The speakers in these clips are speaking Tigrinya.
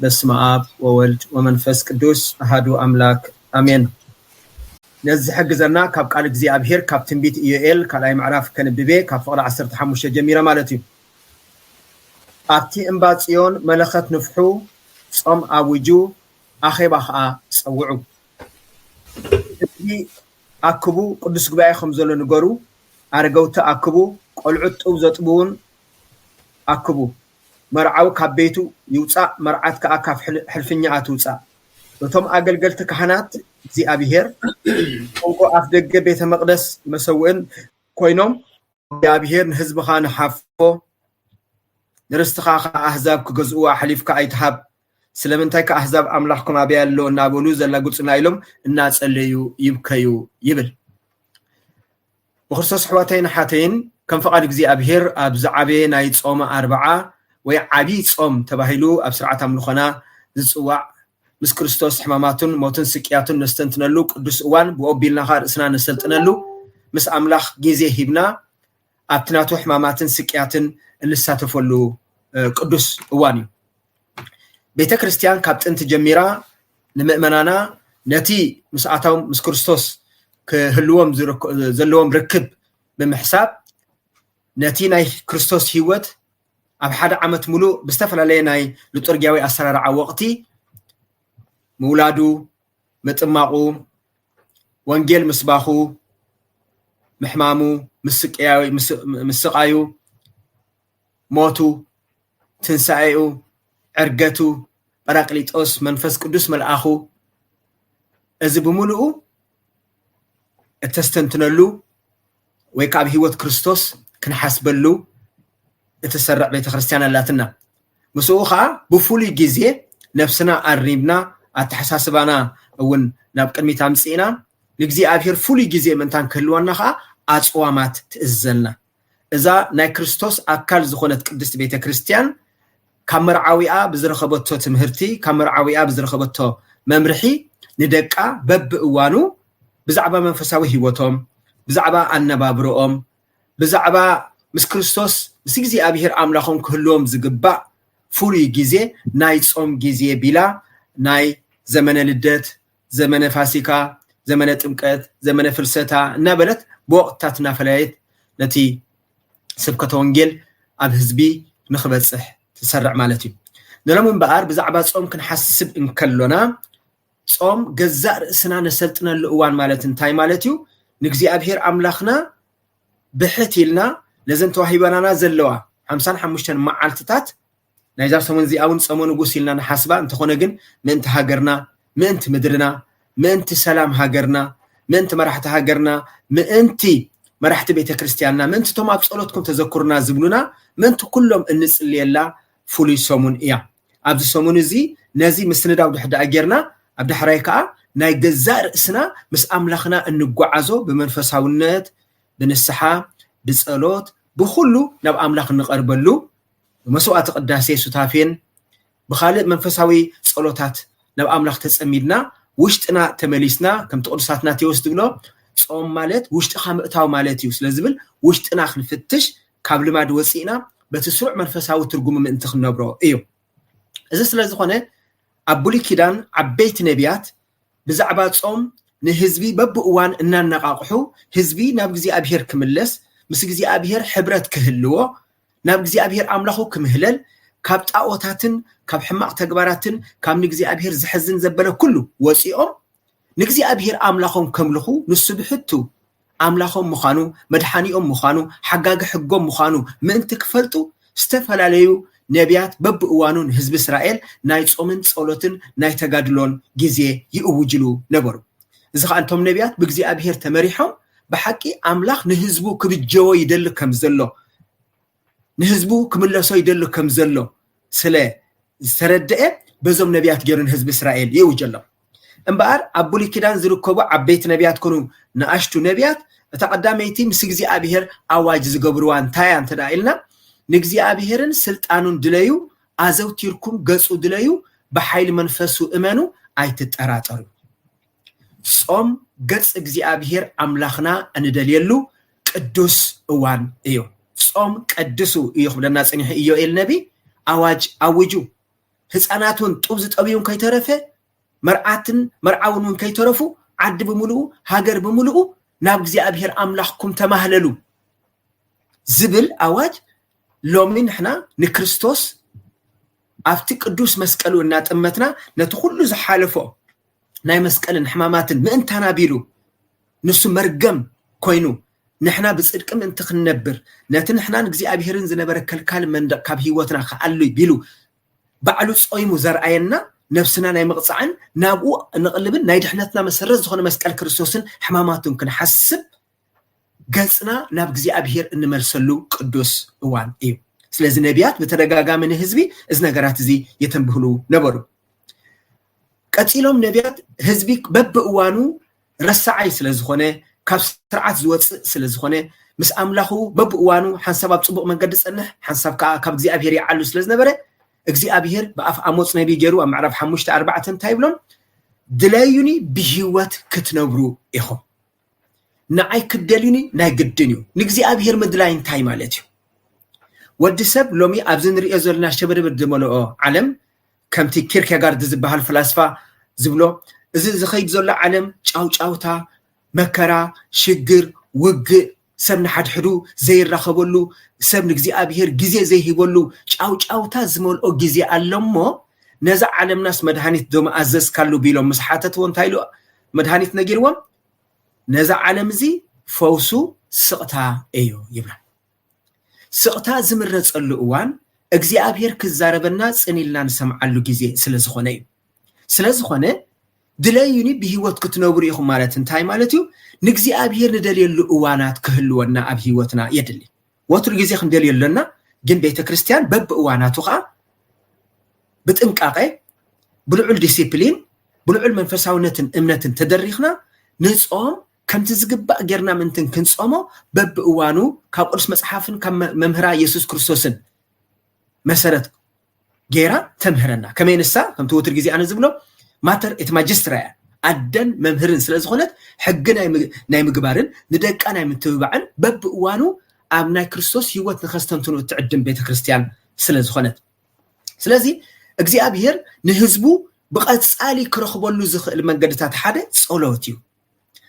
በስመ ኣብ ወወልድ ወመንፈስ ቅዱስ ኣሃዱ ኣምላክ ኣሜን። ነዚ ዝሕግዘና ካብ ቃል እግዚኣብሔር ካብ ትንቢት ኢዮኤል ካልኣይ ምዕራፍ ከንብቤ ካብ ፍቕሪ ዓሰርተ ሓሙሽተ ጀሚረ ማለት እዩ። ኣብቲ እምባ ጽዮን መለኸት ንፍሑ፣ ጾም ኣውጁ፣ ኣኼባ ኸኣ ጸውዑ። ህዝቢ ኣክቡ፣ ቅዱስ ጉባኤ ከም ዘሎ ንገሩ፣ ኣረገውቲ ኣክቡ፣ ቆልዑት ጡብ ዘጥብውን ኣክቡ። መርዓዊ ካብ ቤቱ ይውጻእ፣ መርዓት ከኣ ካብ ሕል- ሕልፍኛኣ ትውጻእ። እቶም ኣገልገልቲ ካህናት እግዚኣብሔር፣ መንጎ ኣፍ ደገ ቤተ መቕደስ መሰውእን ኮይኖም፣ እግዚኣብሔር ንህዝብኻ ንሓፎ፣ ንርስትኻ ኸኣ ኣህዛብ ክገዝእዎ ኣሕሊፍካ ኣይትሃብ። ስለምንታይ ከ ኣህዛብ ኣምላኽኩም ኣበይ ኣሎ እናበሉ ዘላግጹና ኢሎም እናጸለዩ ይብከዩ ይብል። ብክርስቶስ ኣሕዋተይን ኣሓተይን ከም ፍቓድ እግዚኣብሔር ኣብ ዝዓበየ ናይ ጾመ ኣርብዓ ወይ ዓቢ ጾም ተባሂሉ ኣብ ስርዓት ኣምልኾና ዝጽዋዕ ምስ ክርስቶስ ሕማማቱን ሞቱን ስቅያቱን ነስተንትነሉ ቅዱስ እዋን ብኡ ኣቢልና ኸኣ ርእስና ነሰልጥነሉ ምስ ኣምላኽ ግዜ ሂብና ኣብቲ ናቱ ሕማማትን ስቅያትን እንሳተፈሉ ቅዱስ እዋን እዩ። ቤተ ክርስቲያን ካብ ጥንቲ ጀሚራ ንምእመናና ነቲ ምስኣቶም ምስ ክርስቶስ ክህልዎም ዘለዎም ርክብ ብምሕሳብ ነቲ ናይ ክርስቶስ ህይወት ኣብ ሓደ ዓመት ሙሉእ ብዝተፈላለየ ናይ ሉጠርጊያዊ ኣሰራርዓ ወቕቲ ምውላዱ፣ ምጥማቑ፣ ወንጌል ምስባኹ፣ ምሕማሙ፣ ምስቃዩ፣ ሞቱ፣ ትንሳኤኡ፣ ዕርገቱ፣ ጳራቅሊጦስ፣ መንፈስ ቅዱስ መልኣኹ፣ እዚ ብምሉኡ እተስተንትነሉ ወይ ከዓ ኣብ ህይወት ክርስቶስ ክንሓስበሉ እትሰርዕ ቤተ ክርስቲያን ኣላትና። ምስኡ ከዓ ብፍሉይ ግዜ ነብስና ኣሪምና ኣተሓሳስባና እውን ናብ ቅድሚት ኣምፂእና ንእግዚኣብሔር ፍሉይ ግዜ ምእንታን ክህልወና ከዓ ኣፅዋማት ትእዝዘልና። እዛ ናይ ክርስቶስ ኣካል ዝኾነት ቅድስት ቤተ ክርስቲያን ካብ መርዓዊኣ ብዝረኸበቶ ትምህርቲ ካብ መርዓዊኣ ብዝረኸበቶ መምርሒ ንደቃ በብእዋኑ ብዛዕባ መንፈሳዊ ህይወቶም ብዛዕባ ኣነባብርኦም ብዛዕባ ምስ ክርስቶስ ምስ እግዚኣብሔር ኣምላኾም ክህልዎም ዝግባእ ፍሉይ ግዜ ናይ ጾም ግዜ ቢላ ናይ ዘመነ ልደት ዘመነ ፋሲካ፣ ዘመነ ጥምቀት፣ ዘመነ ፍልሰታ እናበለት ብወቕትታት እናፈለየት ነቲ ስብከተ ወንጌል ኣብ ህዝቢ ንኽበፅሕ ትሰርዕ ማለት እዩ። ንሎም እምበኣር ብዛዕባ ጾም ክንሓስብ እንከሎና ጾም ገዛእ ርእስና ነሰልጥነሉ እዋን ማለት እንታይ ማለት እዩ? ንእግዚኣብሔር ኣምላኽና ብሕት ኢልና ነዘን ተዋሂበናና ዘለዋ ሓምሳን ሓሙሽተን መዓልትታት ናይዛ ሰሙን እዚኣ እውን ጸሞ ንጉስ ኢልና ንሓስባ። እንተኾነ ግን ምእንቲ ሃገርና፣ ምእንቲ ምድርና፣ ምእንቲ ሰላም ሃገርና፣ ምእንቲ መራሕቲ ሃገርና፣ ምእንቲ መራሕቲ ቤተ ክርስቲያንና፣ ምእንቲ እቶም ኣብ ጸሎትኩም ተዘክሩና ዝብሉና፣ ምእንቲ ኩሎም እንጽልየላ ፍሉይ ሰሙን እያ። ኣብዚ ሰሙን እዚ ነዚ ምስንዳው ድሕዳኣ ጌርና ኣብ ዳሕራይ ከኣ ናይ ገዛእ ርእስና ምስ ኣምላኽና እንጓዓዞ ብመንፈሳውነት ብንስሓ ብጸሎት ብኹሉ ናብ ኣምላኽ እንቐርበሉ ብመስዋዕቲ ቅዳሴ ሱታፌን ብኻልእ መንፈሳዊ ጸሎታት ናብ ኣምላኽ ተጸሚድና ውሽጥና ተመሊስና ከምቲ ቅዱስ ኣትናቴዎስ ዝብሎ ጾም ማለት ውሽጥኻ ምእታው ማለት እዩ ስለ ዝብል ውሽጥና ክንፍትሽ ካብ ልማድ ወጺእና በቲ ስሩዕ መንፈሳዊ ትርጉሙ ምእንቲ ክንነብሮ እዩ። እዚ ስለ ዝኾነ ኣብ ብሉይ ኪዳን ዓበይቲ ነቢያት ብዛዕባ ጾም ንህዝቢ በብእዋን እናነቓቕሑ ህዝቢ ናብ እግዚኣብሔር ክምለስ ምስ እግዚኣብሔር ሕብረት ክህልዎ ናብ እግዚኣብሔር ኣምላኹ ክምህለል ካብ ጣኦታትን ካብ ሕማቕ ተግባራትን ካብ ንእግዚኣብሔር ዘሕዝን ዘበለ ኩሉ ወፂኦም ንእግዚኣብሔር ኣምላኾም ከምልኹ ንሱ ብሕቱ ኣምላኾም ምዃኑ መድሓኒኦም ምዃኑ ሓጋጊ ሕጎም ምዃኑ ምእንቲ ክፈልጡ ዝተፈላለዩ ነቢያት በብእዋኑ ንህዝቢ እስራኤል ናይ ጾምን ጸሎትን ናይ ተጋድሎን ግዜ ይእውጅሉ ነበሩ። እዚ ኸዓ እንቶም ነቢያት ብእግዚኣብሔር ተመሪሖም ብሓቂ ኣምላኽ ንህዝቡ ክብጀዎ ይደሊ ከም ዘሎ ንህዝቡ ክምለሶ ይደሊ ከም ዘሎ ስለ ዝተረደአ በዞም ነቢያት ገይሩ ንህዝቢ እስራኤል ይእውጀሎም። እምበኣር ኣብ ብሉይ ኪዳን ዝርከቡ ዓበይቲ ነቢያት ኮኑ ንኣሽቱ ነቢያት እታ ቀዳመይቲ ምስ እግዚኣብሔር ኣዋጅ ዝገብርዋ እንታያ እንተ ኢልና ንእግዚኣብሔርን ስልጣኑን ድለዩ ኣዘውቲርኩም ገጹ ድለዩ ብሓይሊ መንፈሱ እመኑ ኣይትጠራጠሩ። ጾም ገጽ እግዚኣብሔር ኣምላኽና እንደልየሉ ቅዱስ እዋን እዩ። ጾም ቀድሱ እዩ ክብለና ጽኒሑ ኢዮኤል ነቢ ኣዋጅ ኣውጁ። ህፃናት እውን ጡብ ዝጠብዩን ከይተረፈ፣ መርዓትን መርዓውን እውን ከይተረፉ፣ ዓዲ ብምልኡ፣ ሃገር ብምልኡ ናብ እግዚኣብሔር ኣምላኽኩም ተማህለሉ ዝብል ኣዋጅ ሎሚ ንሕና ንክርስቶስ ኣብቲ ቅዱስ መስቀሉ እናጠመትና ነቲ ኩሉ ዝሓለፎ ናይ መስቀልን ሕማማትን ምእንታና ቢሉ ንሱ መርገም ኮይኑ ንሕና ብጽድቂ ምእንቲ ክንነብር ነቲ ንሕናን እግዚኣብሔርን ዝነበረ ከልካል መንደቕ ካብ ህይወትና ክኣሉ ቢሉ ባዕሉ ጾይሙ ዘርኣየና ነብስና ናይ ምቕጻዕን ናብኡ እንቕልብን ናይ ድሕነትና መሰረት ዝኾነ መስቀል ክርስቶስን ሕማማቱን ክንሓስብ ገጽና ናብ እግዚኣብሔር እንመልሰሉ ቅዱስ እዋን እዩ። ስለዚ ነቢያት ብተደጋጋሚ ንህዝቢ እዚ ነገራት እዚ የተንብህሉ ነበሩ። ቀጺሎም ነቢያት ህዝቢ በብእዋኑ ረሳዓይ ስለ ዝኾነ ካብ ስርዓት ዝወፅእ ስለ ዝኾነ ምስ ኣምላኹ በብእዋኑ ሓንሳብ ኣብ ፅቡቕ መንገዲ ዝፀንሕ ሓንሳብ ከዓ ካብ እግዚኣብሔር ይዓሉ ስለ ዝነበረ እግዚኣብሔር ብኣፍ ኣሞፅ ነቢ ገይሩ ኣብ ምዕራፍ ሓሙሽተ ኣርባዕተ እንታይ ይብሎም? ድለዩኒ ብህይወት ክትነብሩ ኢኹም። ንዓይ ክትደልዩኒ ናይ ግድን እዩ። ንእግዚኣብሔር ምድላይ እንታይ ማለት እዩ? ወዲ ሰብ ሎሚ ኣብዚ ንሪኦ ዘለና ሸበድበድ ዝመልኦ ዓለም ከምቲ ኪርኬጋርድ ዝበሃል ፈላስፋ ዝብሎ እዚ ዝኸይድ ዘሎ ዓለም ጫውጫውታ፣ መከራ፣ ሽግር፣ ውግእ፣ ሰብ ንሓድሕዱ ዘይራኸበሉ፣ ሰብ ንእግዚኣብሔር ግዜ ዘይሂበሉ ጫውጫውታ ዝመልኦ ግዜ ኣሎ እሞ ነዛ ዓለምናስ መድሃኒት ዶ ምኣዘዝካሉ ቢሎም ምስ ሓተትዎ እንታይ ኢሉ መድሃኒት ነጊርዎም? ነዛ ዓለም እዚ ፈውሱ ስቕታ እዩ ይብላ። ስቕታ ዝምረፀሉ እዋን እግዚኣብሔር ክዛረበና ፅን ኢልና ንሰምዓሉ ግዜ ስለ ዝኾነ እዩ። ስለ ዝኾነ ድለዩኒ ብህይወት ክትነብሩ ኢኹም ማለት እንታይ ማለት እዩ? ንእግዚኣብሔር ንደልየሉ እዋናት ክህልወና ኣብ ህይወትና የድሊ። ወትሩ ግዜ ክንደልዮ ኣለና፣ ግን ቤተ ክርስቲያን በብእዋናቱ ከዓ ብጥንቃቄ ብልዑል ዲሲፕሊን ብልዑል መንፈሳውነትን እምነትን ተደሪኽና ንጾም ከምቲ ዝግባእ ጌርና ምእንትን ክንጾሞ በብእዋኑ ካብ ቅዱስ መጽሓፍን ካብ መ- መምህራ የሱስ ክርስቶስን መሰረት ጌራ ተምህረና። ከመይ ንሳ ከምቲ ወትር ግዜ ኣነ ዝብሎ ማተር ኤት ማጅስትራ እያ። ኣደን መምህርን ስለ ዝኾነት ሕጊ ናይ ም- ናይ ምግባርን ንደቃ ናይ ምትብባዕን በብእዋኑ ኣብ ናይ ክርስቶስ ህይወት ንኸስተንትኑ እትዕድም ቤተ ክርስቲያን ስለ ዝኾነት ስለዚ እግዚኣብሔር ንህዝቡ ብቐጻሊ ክረኽበሉ ዝኽእል መንገድታት ሓደ ጸሎት እዩ።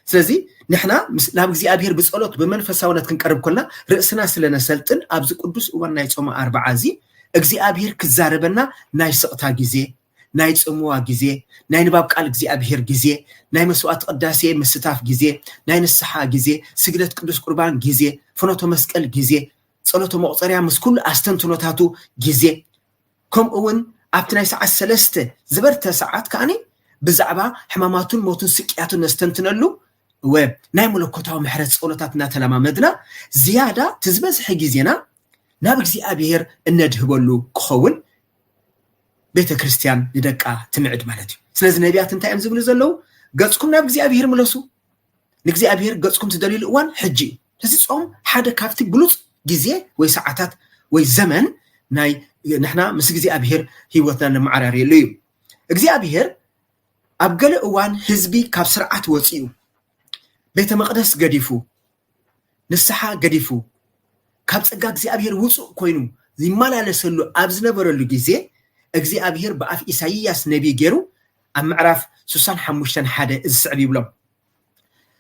ስለዚ ንሕና ምስ- ናብ እግዚኣብሔር ብጸሎት ብመንፈሳውነት ክንቀርብ ኮልና ርእስና ስለ ነሰልጥን ኣብዚ ቅዱስ እዋን ናይ ጾመ ኣርብዓ እዚ እግዚኣብሔር ክዛረበና ናይ ስቕታ ግዜ ናይ ጽምዋ ግዜ ናይ ንባብ ቃል እግዚኣብሔር ግዜ ናይ መስዋዕት ቅዳሴ ምስታፍ ግዜ ናይ ንስሓ ግዜ ስግደት ቅዱስ ቁርባን ግዜ ፍኖተ መስቀል ግዜ ጸሎተ መቑጸርያ ምስ ኩሉ ኣስተንትኖታቱ ግዜ ከምኡ እውን ኣብቲ ናይ ሰዓት ሰለስተ ዝበርተ ሰዓት ከዓኒ ብዛዕባ ሕማማቱን ሞቱን ስቅያቱን ነስተንትነሉ እወ ናይ መለኮታዊ ምሕረት ጸሎታት እናተለማመድና ዝያዳ እቲ ዝበዝሐ ግዜና ናብ እግዚኣብሔር እነድህበሉ ክኸውን ቤተ ክርስቲያን ንደቃ ትምዕድ ማለት እዩ። ስለዚ ነቢያት እንታይ እዮም ዝብሉ ዘለዉ? ገጽኩም ናብ እግዚኣብሔር ምለሱ፣ ንእግዚኣብሔር ገጽኩም ትደልይሉ እዋን ሕጂ እዩ። እዚ ጾም ሓደ ካብቲ ብሉጽ ግዜ ወይ ሰዓታት ወይ ዘመን ናይ ንሕና ምስ እግዚኣብሔር ህይወትና ነመዓራርየሉ እዩ። እግዚኣብሔር ኣብ ገለ እዋን ህዝቢ ካብ ስርዓት ወፂኡ ቤተ መቕደስ ገዲፉ ንስሓ ገዲፉ ካብ ጸጋ እግዚኣብሔር ውፁእ ኮይኑ ይመላለሰሉ ኣብ ዝነበረሉ ግዜ እግዚኣብሔር ብኣፍ ኢሳይያስ ነቢይ ገይሩ ኣብ ምዕራፍ ስሳን ሓሙሽተን ሓደ እዚ ስዕብ ይብሎም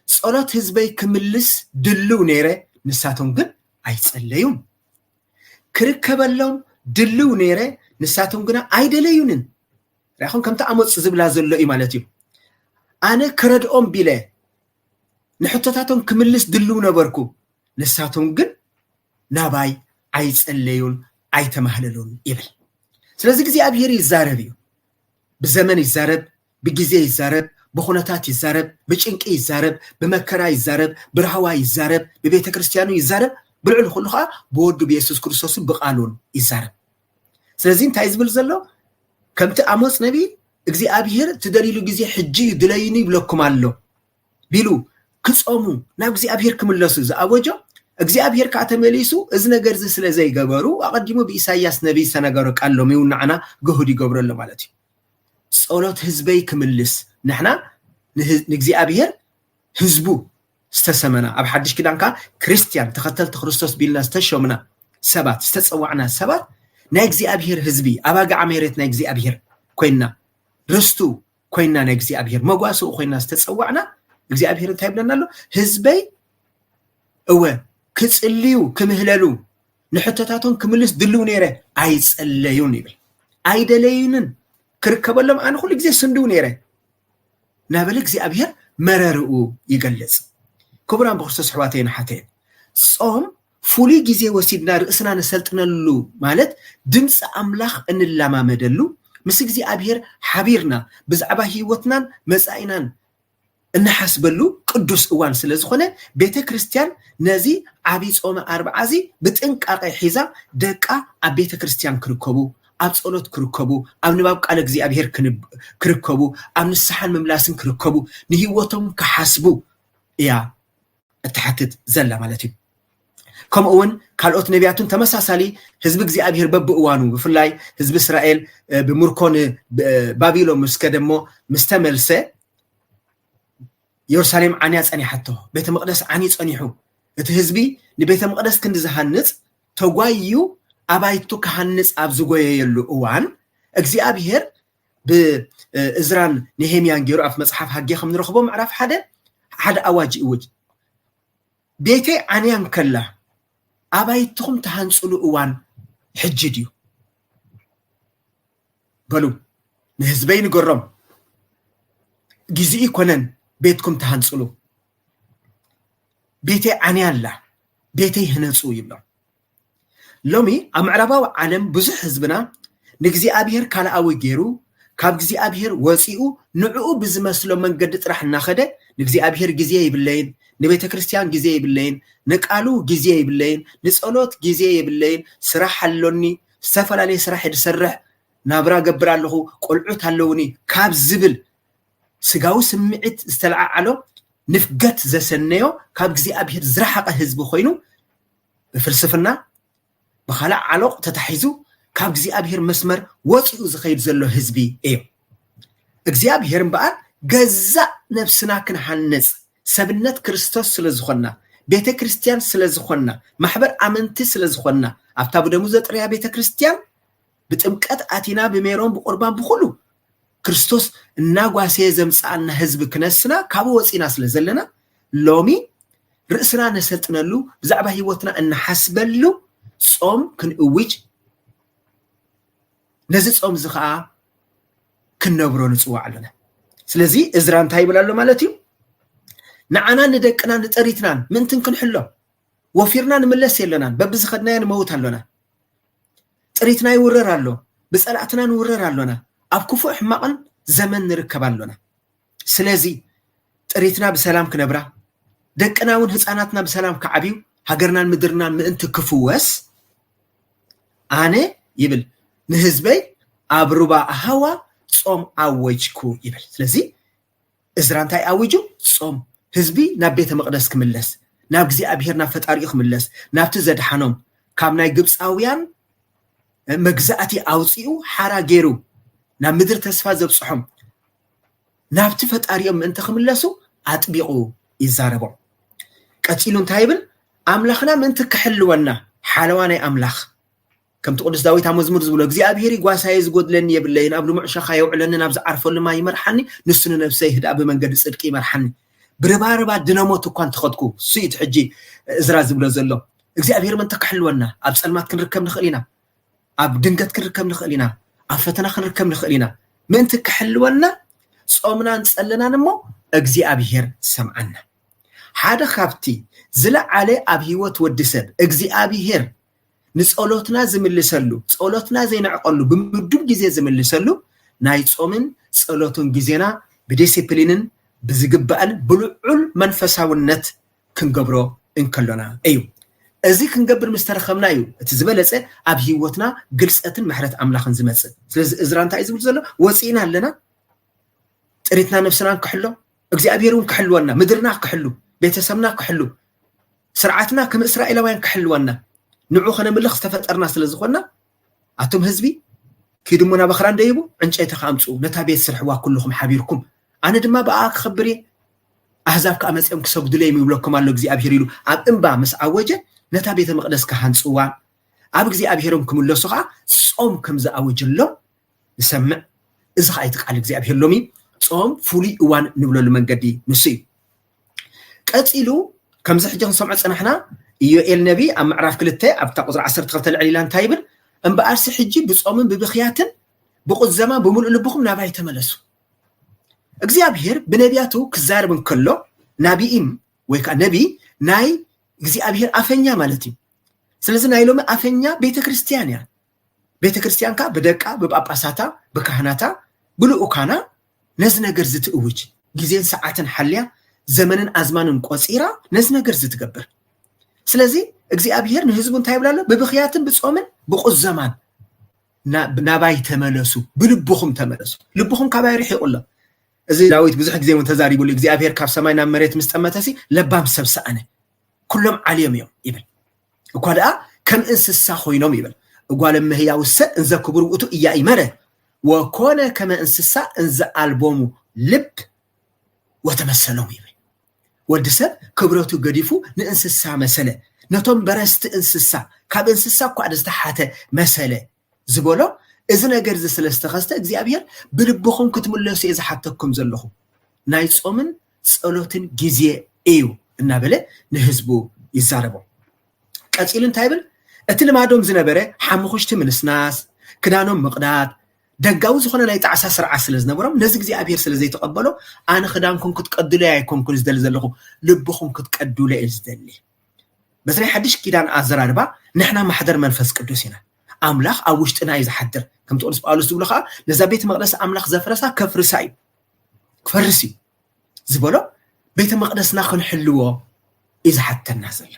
ጸሎት ህዝበይ ክምልስ ድልው ነይረ፣ ንሳቶም ግን ኣይጸለዩን። ክርከበሎም ድልው ነይረ፣ ንሳቶም ግና ኣይደለዩንን። ርኢኹም ከምቲ ኣሞጽ ዝብላ ዘሎ እዩ ማለት እዩ። ኣነ ክረድኦም ቢለ ንሕቶታቶም ክምልስ ድልው ነበርኩ፣ ንሳቶም ግን ናባይ ኣይጸለዩን ኣይተማህለሉን ይብል። ስለዚ እግዚኣብሔር ይዛረብ እዩ። ብዘመን ይዛረብ፣ ብግዜ ይዛረብ፣ ብኹነታት ይዛረብ፣ ብጭንቂ ይዛረብ፣ ብመከራ ይዛረብ፣ ብራህዋ ይዛረብ፣ ብቤተ ክርስቲያኑ ይዛረብ፣ ብልዕሊ ኩሉ ከዓ ብወዱ ብየሱስ ክርስቶስን ብቃሉን ይዛረብ። ስለዚ እንታይ ዝብል ዘሎ ከምቲ ኣሞፅ ነቢ እግዚኣብሔር ትደልይሉ ግዜ ሕጂ እዩ ድለይኒ ይብለኩም ኣሎ ቢሉ ክጾሙ ናብ እግዚኣብሔር ክምለሱ ዝኣወጆ እግዚኣብሔር ከዓ ተመሊሱ እዚ ነገር እዚ ስለ ዘይገበሩ ኣቐዲሙ ብኢሳያስ ነቢይ ዝተነገረ ቃል ሎም ይውናዕና ግሁድ ይገብረሉ ማለት እዩ። ጸሎት ህዝበይ ክምልስ ንሕና ንእግዚኣብሔር ህዝቡ ዝተሰመና ኣብ ሓድሽ ኪዳንካ ክርስትያን ተኸተልቲ ክርስቶስ ቢልና ዝተሸምና ሰባት ዝተፀዋዕና ሰባት ናይ እግዚኣብሔር ህዝቢ፣ ኣባግዓ መሬት ናይ እግዚኣብሔር ኮይና፣ ርስቱ ኮይና፣ ናይ እግዚኣብሔር መጓስኡ ኮይና ዝተጸዋዕና፣ እግዚኣብሔር እንታይ ይብለና ኣሎ? ህዝበይ እወ ክጽልዩ ክምህለሉ ንሕቶታቶም ክምልስ ድልው ነይረ፣ ኣይጸለዩን ይብል። ኣይደለዩንን፣ ክርከበሎም ኣነ ኩሉ ግዜ ስንድው ነይረ። እናበለ እግዚኣብሔር መረርኡ ይገልጽ። ክቡራን ብክርስቶስ ኣሕዋተይን ኣሓተይን፣ ጾም ፍሉይ ግዜ ወሲድና ርእስና ነሰልጥነሉ ማለት ድምፂ ኣምላኽ እንላማመደሉ፣ ምስ እግዚኣብሔር ሓቢርና ብዛዕባ ህይወትናን መጻኢናን እንሓስበሉ ቅዱስ እዋን ስለ ዝኾነ፣ ቤተ ክርስቲያን ነዚ ዓቢ ጾመ ኣርብዓ እዚ ብጥንቃቄ ሒዛ ደቃ ኣብ ቤተ ክርስቲያን ክርከቡ፣ ኣብ ጸሎት ክርከቡ፣ ኣብ ንባብ ቃለ እግዚኣብሔር ክንብ-፣ ክርከቡ፣ ኣብ ንስሓን ምምላስን ክርከቡ፣ ንህይወቶም ክሓስቡ እያ እትሓትት ዘላ ማለት እዩ። ከምኡ እውን ካልኦት ነቢያትን ተመሳሳሊ ህዝቢ እግዚኣብሔር በብእዋኑ፣ ብፍላይ ህዝቢ እስራኤል፣ እ፣ ብምርኮ ን-፣ ብ-፣ ባቢሎን ምስ ከደ እሞ ምስ ተመልሰ፣ ኢየሩሳሌም ዓንያ ጸኒሓቶ፣ ቤተ መቕደስ ዓንዩ ጸኒሑ፣ እቲ ህዝቢ ንቤተ መቕደስ ክንዲ ዝሃንጽ ተጓይዩ ኣባይቱ ክሃንጽ ኣብ ዝጎየየሉ እዋን፣ እግዚኣብሔር ብእዝራን ነሄምያን ገይሩ ኣብ መጽሓፍ ሃጌ ከም ንረኽቦ ምዕራፍ ሓደ፣ ሓደ ኣዋጅ ይእውጅ። ቤተይ ዓንያ እንከላ ኣባይትኹም ትሃንጽሉ እዋን ሕጂ ድዩ? በሉ ንህዝበይ ንገሮም፣ ግዜኡ ይኮነን ቤትኩም ትሃንጽሉ፣ ቤተይ ዓንያ ኣላ፣ ቤተይ ህነጹ ይብሎም። ሎሚ ኣብ ምዕራባዊ ዓለም ብዙሕ ህዝብና ንእግዚኣብሔር ካልኣዊ ገይሩ፣ ካብ እግዚኣብሔር ወጺኡ፣ ንዕኡ ብዝመስሎ መንገዲ ጥራሕ እናኸደ፣ ንእግዚኣብሔር ግዜ የብለይን፣ ንቤተ ክርስቲያን ግዜ የብለይን፣ ንቃሉ ግዜ የብለይን፣ ንጸሎት ግዜ የብለይን፣ ስራሕ ኣሎኒ፣ ዝተፈላለየ ስራሕ እየ ዝሰርሕ፣ ናብራ ገብር ኣለኹ፣ ቆልዑት ኣለውኒ ካብ ዝብል ስጋዊ ስምዒት ዝተለዓዓሎ ንፍገት ዘሰነዮ፣ ካብ እግዚኣብሔር ዝረሓቐ ህዝቢ ኮይኑ፣ ብፍልስፍና፣ ብኻልእ ዓሎቕ ተታሒዙ፣ ካብ እግዚኣብሔር መስመር ወጺኡ ዝኸይድ ዘሎ ህዝቢ እዩ። እግዚኣብሔር እምበኣር፣ ገዛእ ነፍስና ክንሃንጽ፣ ሰብነት ክርስቶስ ስለ ዝኾንና፣ ቤተ ክርስቲያን ስለ ዝኾንና፣ ማሕበር ኣመንቲ ስለ ዝኾንና፣ ኣብታ ብደሙ ዘጥርያ ቤተ ክርስቲያን ብጥምቀት ኣቲና፣ ብሜሮን፣ ብቁርባን፣ ብኹሉ ክርስቶስ እናጓሰየ ዘምጽኣና ህዝቢ ክነስና ካብኡ ወጺና ስለ ዘለና፣ ሎሚ ርእስና ነሰልጥነሉ፣ ብዛዕባ ህይወትና እንሓስበሉ ጾም ክንእውጅ፣ ነዚ ጾም እዚ ኸኣ ክንነብሮ ንጽዋዕ ኣሎና። ስለዚ እዝራ እንታይ ይብል ኣሎ ማለት እዩ? ንዓናን ንደቅናን ንጥሪትናን ምእንትን ክንሕሎ፣ ወፊርና ንምለስ የለናን፣ በብዝኸድናዮ ንመውት ኣሎና። ጥሪትና ይውረር ኣሎ፣ ብጸላእትና ንውረር ኣሎና፣ ኣብ ክፉእ ሕማቕን ዘመን ንርከብ ኣሎና። ስለዚ ጥሪትና ብሰላም ክነብራ፣ ደቅና እውን ህፃናትና ብሰላም ክዓብዩ፣ ሃገርናን ምድርናን ምእንቲ ክፍወስ፣ ኣነ ይብል ንህዝበይ ኣብ ሩባ ኣሃዋ ጾም ኣወጅኩ ይብል። ስለዚ እዝራ እንታይ ኣዊጁ? ጾም። ህዝቢ ናብ ቤተ መቕደስ ክምለስ፣ ናብ እግዚኣብሔር፣ ናብ ፈጣሪኡ ክምለስ፣ ናብቲ ዘድሓኖም፣ ካብ ናይ ግብፃውያን መግዛእቲ ኣውፂኡ ሓራ ገይሩ ናብ ምድሪ ተስፋ ዘብፅሖም፣ ናብቲ ፈጣሪኦም ምእንቲ ክምለሱ ኣጥቢቑ ይዛረቦም። ቀፂሉ እንታይ ይብል? ኣምላኽና ምእንቲ ክሕልወና፣ ሓለዋ ናይ ኣምላኽ፣ ከምቲ ቅዱስ ዳዊት ኣብ መዝሙር ዝብሎ፣ እግዚኣብሔር ጓሳየ፣ ዝጎድለኒ የብለይን፣ ኣብ ልሙዕ ሸኻ የውዕለኒ፣ ናብ ዝዓርፈሉ ማይ ይመርሓኒ፣ ንሱ ንነብሰይ ህድኣ ብመንገዲ ጽድቂ ይመርሓኒ። ብርባርባት ድነ ሞት እኳ እንተኸድኩ፣ እሱ እዩ እቲ ሕጂ እዝራ ዝብሎ ዘሎ። እግዚኣብሔር ምእንቲ ክሕልወና፣ ኣብ ጸልማት ክንርከብ ንኽእል ኢና፣ ኣብ ድንገት ክንርከብ ንኽእል ኢና፣ ኣብ ፈተና ክንርከብ ንኽእል ኢና። ምእንቲ ክሕልወና ጾምናን ጸለናን እሞ እግዚኣብሔር ሰምዓና። ሓደ ካብቲ ዝለዓለ ኣብ ህይወት ወዲ ሰብ እግዚኣብሔር ንጸሎትና ዝምልሰሉ፣ ጸሎትና ዘይንዕቐሉ፣ ብምዱብ ግዜ ዝምልሰሉ ናይ ጾምን ጸሎትን ግዜና ብዲሲፕሊንን ብዝግባእን ብልዑል መንፈሳውነት ክንገብሮ እንከሎና እዩ። እዚ ክንገብር ምስ ተረኸብና እዩ እቲ ዝበለጸ ኣብ ህይወትና ግልጸትን ምሕረት ኣምላኽን ዝመጽእ። ስለዚ እዝራ እንታይ እዩ ዝብል ዘሎ? ወጺእና ኣለና፣ ጥሪትና ነብስና ክሕሎ፣ እግዚኣብሔር እውን ክሕልወና፣ ምድርና ክሕሉ፣ ቤተሰብና ክሕሉ፣ ስርዓትና ከም እስራኤላውያን ክሕልወና፣ ንዑ ከነምልኽ ዝተፈጠርና ስለ ዝኾንና፣ ኣቱም ህዝቢ፣ ኪዱ እሞ ናብ ኣኽራን ደይቡ ዕንጨይቲ ከኣምጽኡ፣ ነታ ቤት ስርሕዋ ኩልኹም ሓቢርኩም፣ ኣነ ድማ ብኣኣ ክኸብር እየ፣ ኣህዛብ ከኣ መጺኦም ክሰግዱለይ እዮም ይብለኩም ኣሎ እግዚኣብሔር ኢሉ ኣብ እምባ ምስ ኣወጀ፣ ነታ ቤተ መቕደስ ክሃንጽዋ፣ ኣብ እግዚኣብሄሮም ክምለሱ ከዓ ጾም ከም ዝኣወጀሎም ንሰምዕ። እዚ ከዓ እቲ ቃል እግዚኣብሄር ሎሚ ጾም ፍሉይ እዋን ንብለሉ መንገዲ ንሱ እዩ። ቀፂሉ ከምዚ ሕጂ ክንሰምዖ ፅናሕና ኢዮኤል ነቢ ኣብ ምዕራፍ ክልተ ኣብታ ቁፅሪ ዓሰርተ ክልተ ልዕል ኢላ እንታይ ይብል? እምበኣርሲ ሕጂ ብጾምን ብብኽያትን ብቁዘማ ብምሉእ ልብኹም ናባይ ተመለሱ። እግዚኣብሄር ብነቢያቱ ክዛረብ እንከሎ ናቢኢም ወይ ከዓ ነቢ ናይ እግዚኣብሄር ኣፈኛ ማለት እዩ። ስለዚ ናይ ሎሚ ኣፈኛ ቤተክርስትያን እያ። ቤተክርስትያን ከዓ ብደቃ ብጳጳሳታ ብካህናታ ብልኡካና ነዚ ነገር እዚ ትእውጅ፣ ግዜን ሰዓትን ሓልያ ዘመንን ኣዝማንን ቆፂራ ነዚ ነገር እዚ ትገብር። ስለዚ እግዚኣብሄር ንህዝቡ እንታይ ይብላ ኣሎ? ብብኽያትን ብጾምን ብቁዘማን ናባይ ተመለሱ፣ ብልብኹም ተመለሱ። ልብኹም ካባይ ርሒቑ ኣሎ። እዚ ዳዊት ብዙሕ ግዜ እውን ተዛሪቡሉ፣ እግዚኣብሄር ካብ ሰማይ ናብ መሬት ምስ ጠመተሲ ለባም ሰብ ሰኣነ፣ ኩሎም ዓልዮም እዮም ይብል። እኳ ደኣ ከም እንስሳ ኮይኖም ይብል። እጓለ እመሕያውሰ እንዘ ክቡር ውእቱ ኢያእመረ ወኮነ ከመ እንስሳ እንዘ አልቦሙ ልብ ወተመሰሎም ይብል። ወዲ ሰብ ክብረቱ ገዲፉ ንእንስሳ መሰለ፣ ነቶም በረስቲ እንስሳ ካብ እንስሳ እኳ ዝተሓተ መሰለ ዝበሎ እዚ ነገር እዚ ስለ ዝተኸስተ እግዚኣብሔር ብልብኹም ክትምለሱ እየ ዝሓተኩም ዘለኹ፣ ናይ ጾምን ጸሎትን ግዜ እዩ እናበለ ንህዝቡ ይዛረቦም። ቀጺሉ እንታይ ይብል? እቲ ልማዶም ዝነበረ ሓሙኽሽቲ ምንስናስ፣ ክዳኖም ምቕዳድ፣ ደጋዊ ዝኾነ ናይ ጣዕሳ ስርዓት ስለ ዝነበሮም ነዚ እግዚኣብሔር ስለ ዘይተቐበሎ ኣነ ክዳንኩም ክትቀድሉ ኣይኮንኩን ዝደሊ ዘለኹ፣ ልብኹም ክትቀድሉ እየ ዝደሊ። በዚ ናይ ሓድሽ ኪዳን ኣዘራርባ ንሕና ማሕደር መንፈስ ቅዱስ ኢና። ኣምላኽ ኣብ ውሽጥና እዩ ዝሓድር። ከምቲ ቅዱስ ጳውሎስ ዝብሎ ከዓ ነዛ ቤተ መቕደስ ኣምላኽ ዘፍረሳ ከፍርሳ እዩ፣ ክፈርስ እዩ ዝበሎ ቤተ መቕደስና ክንሕልዎ እዩ ዝሓተና ዘሎ።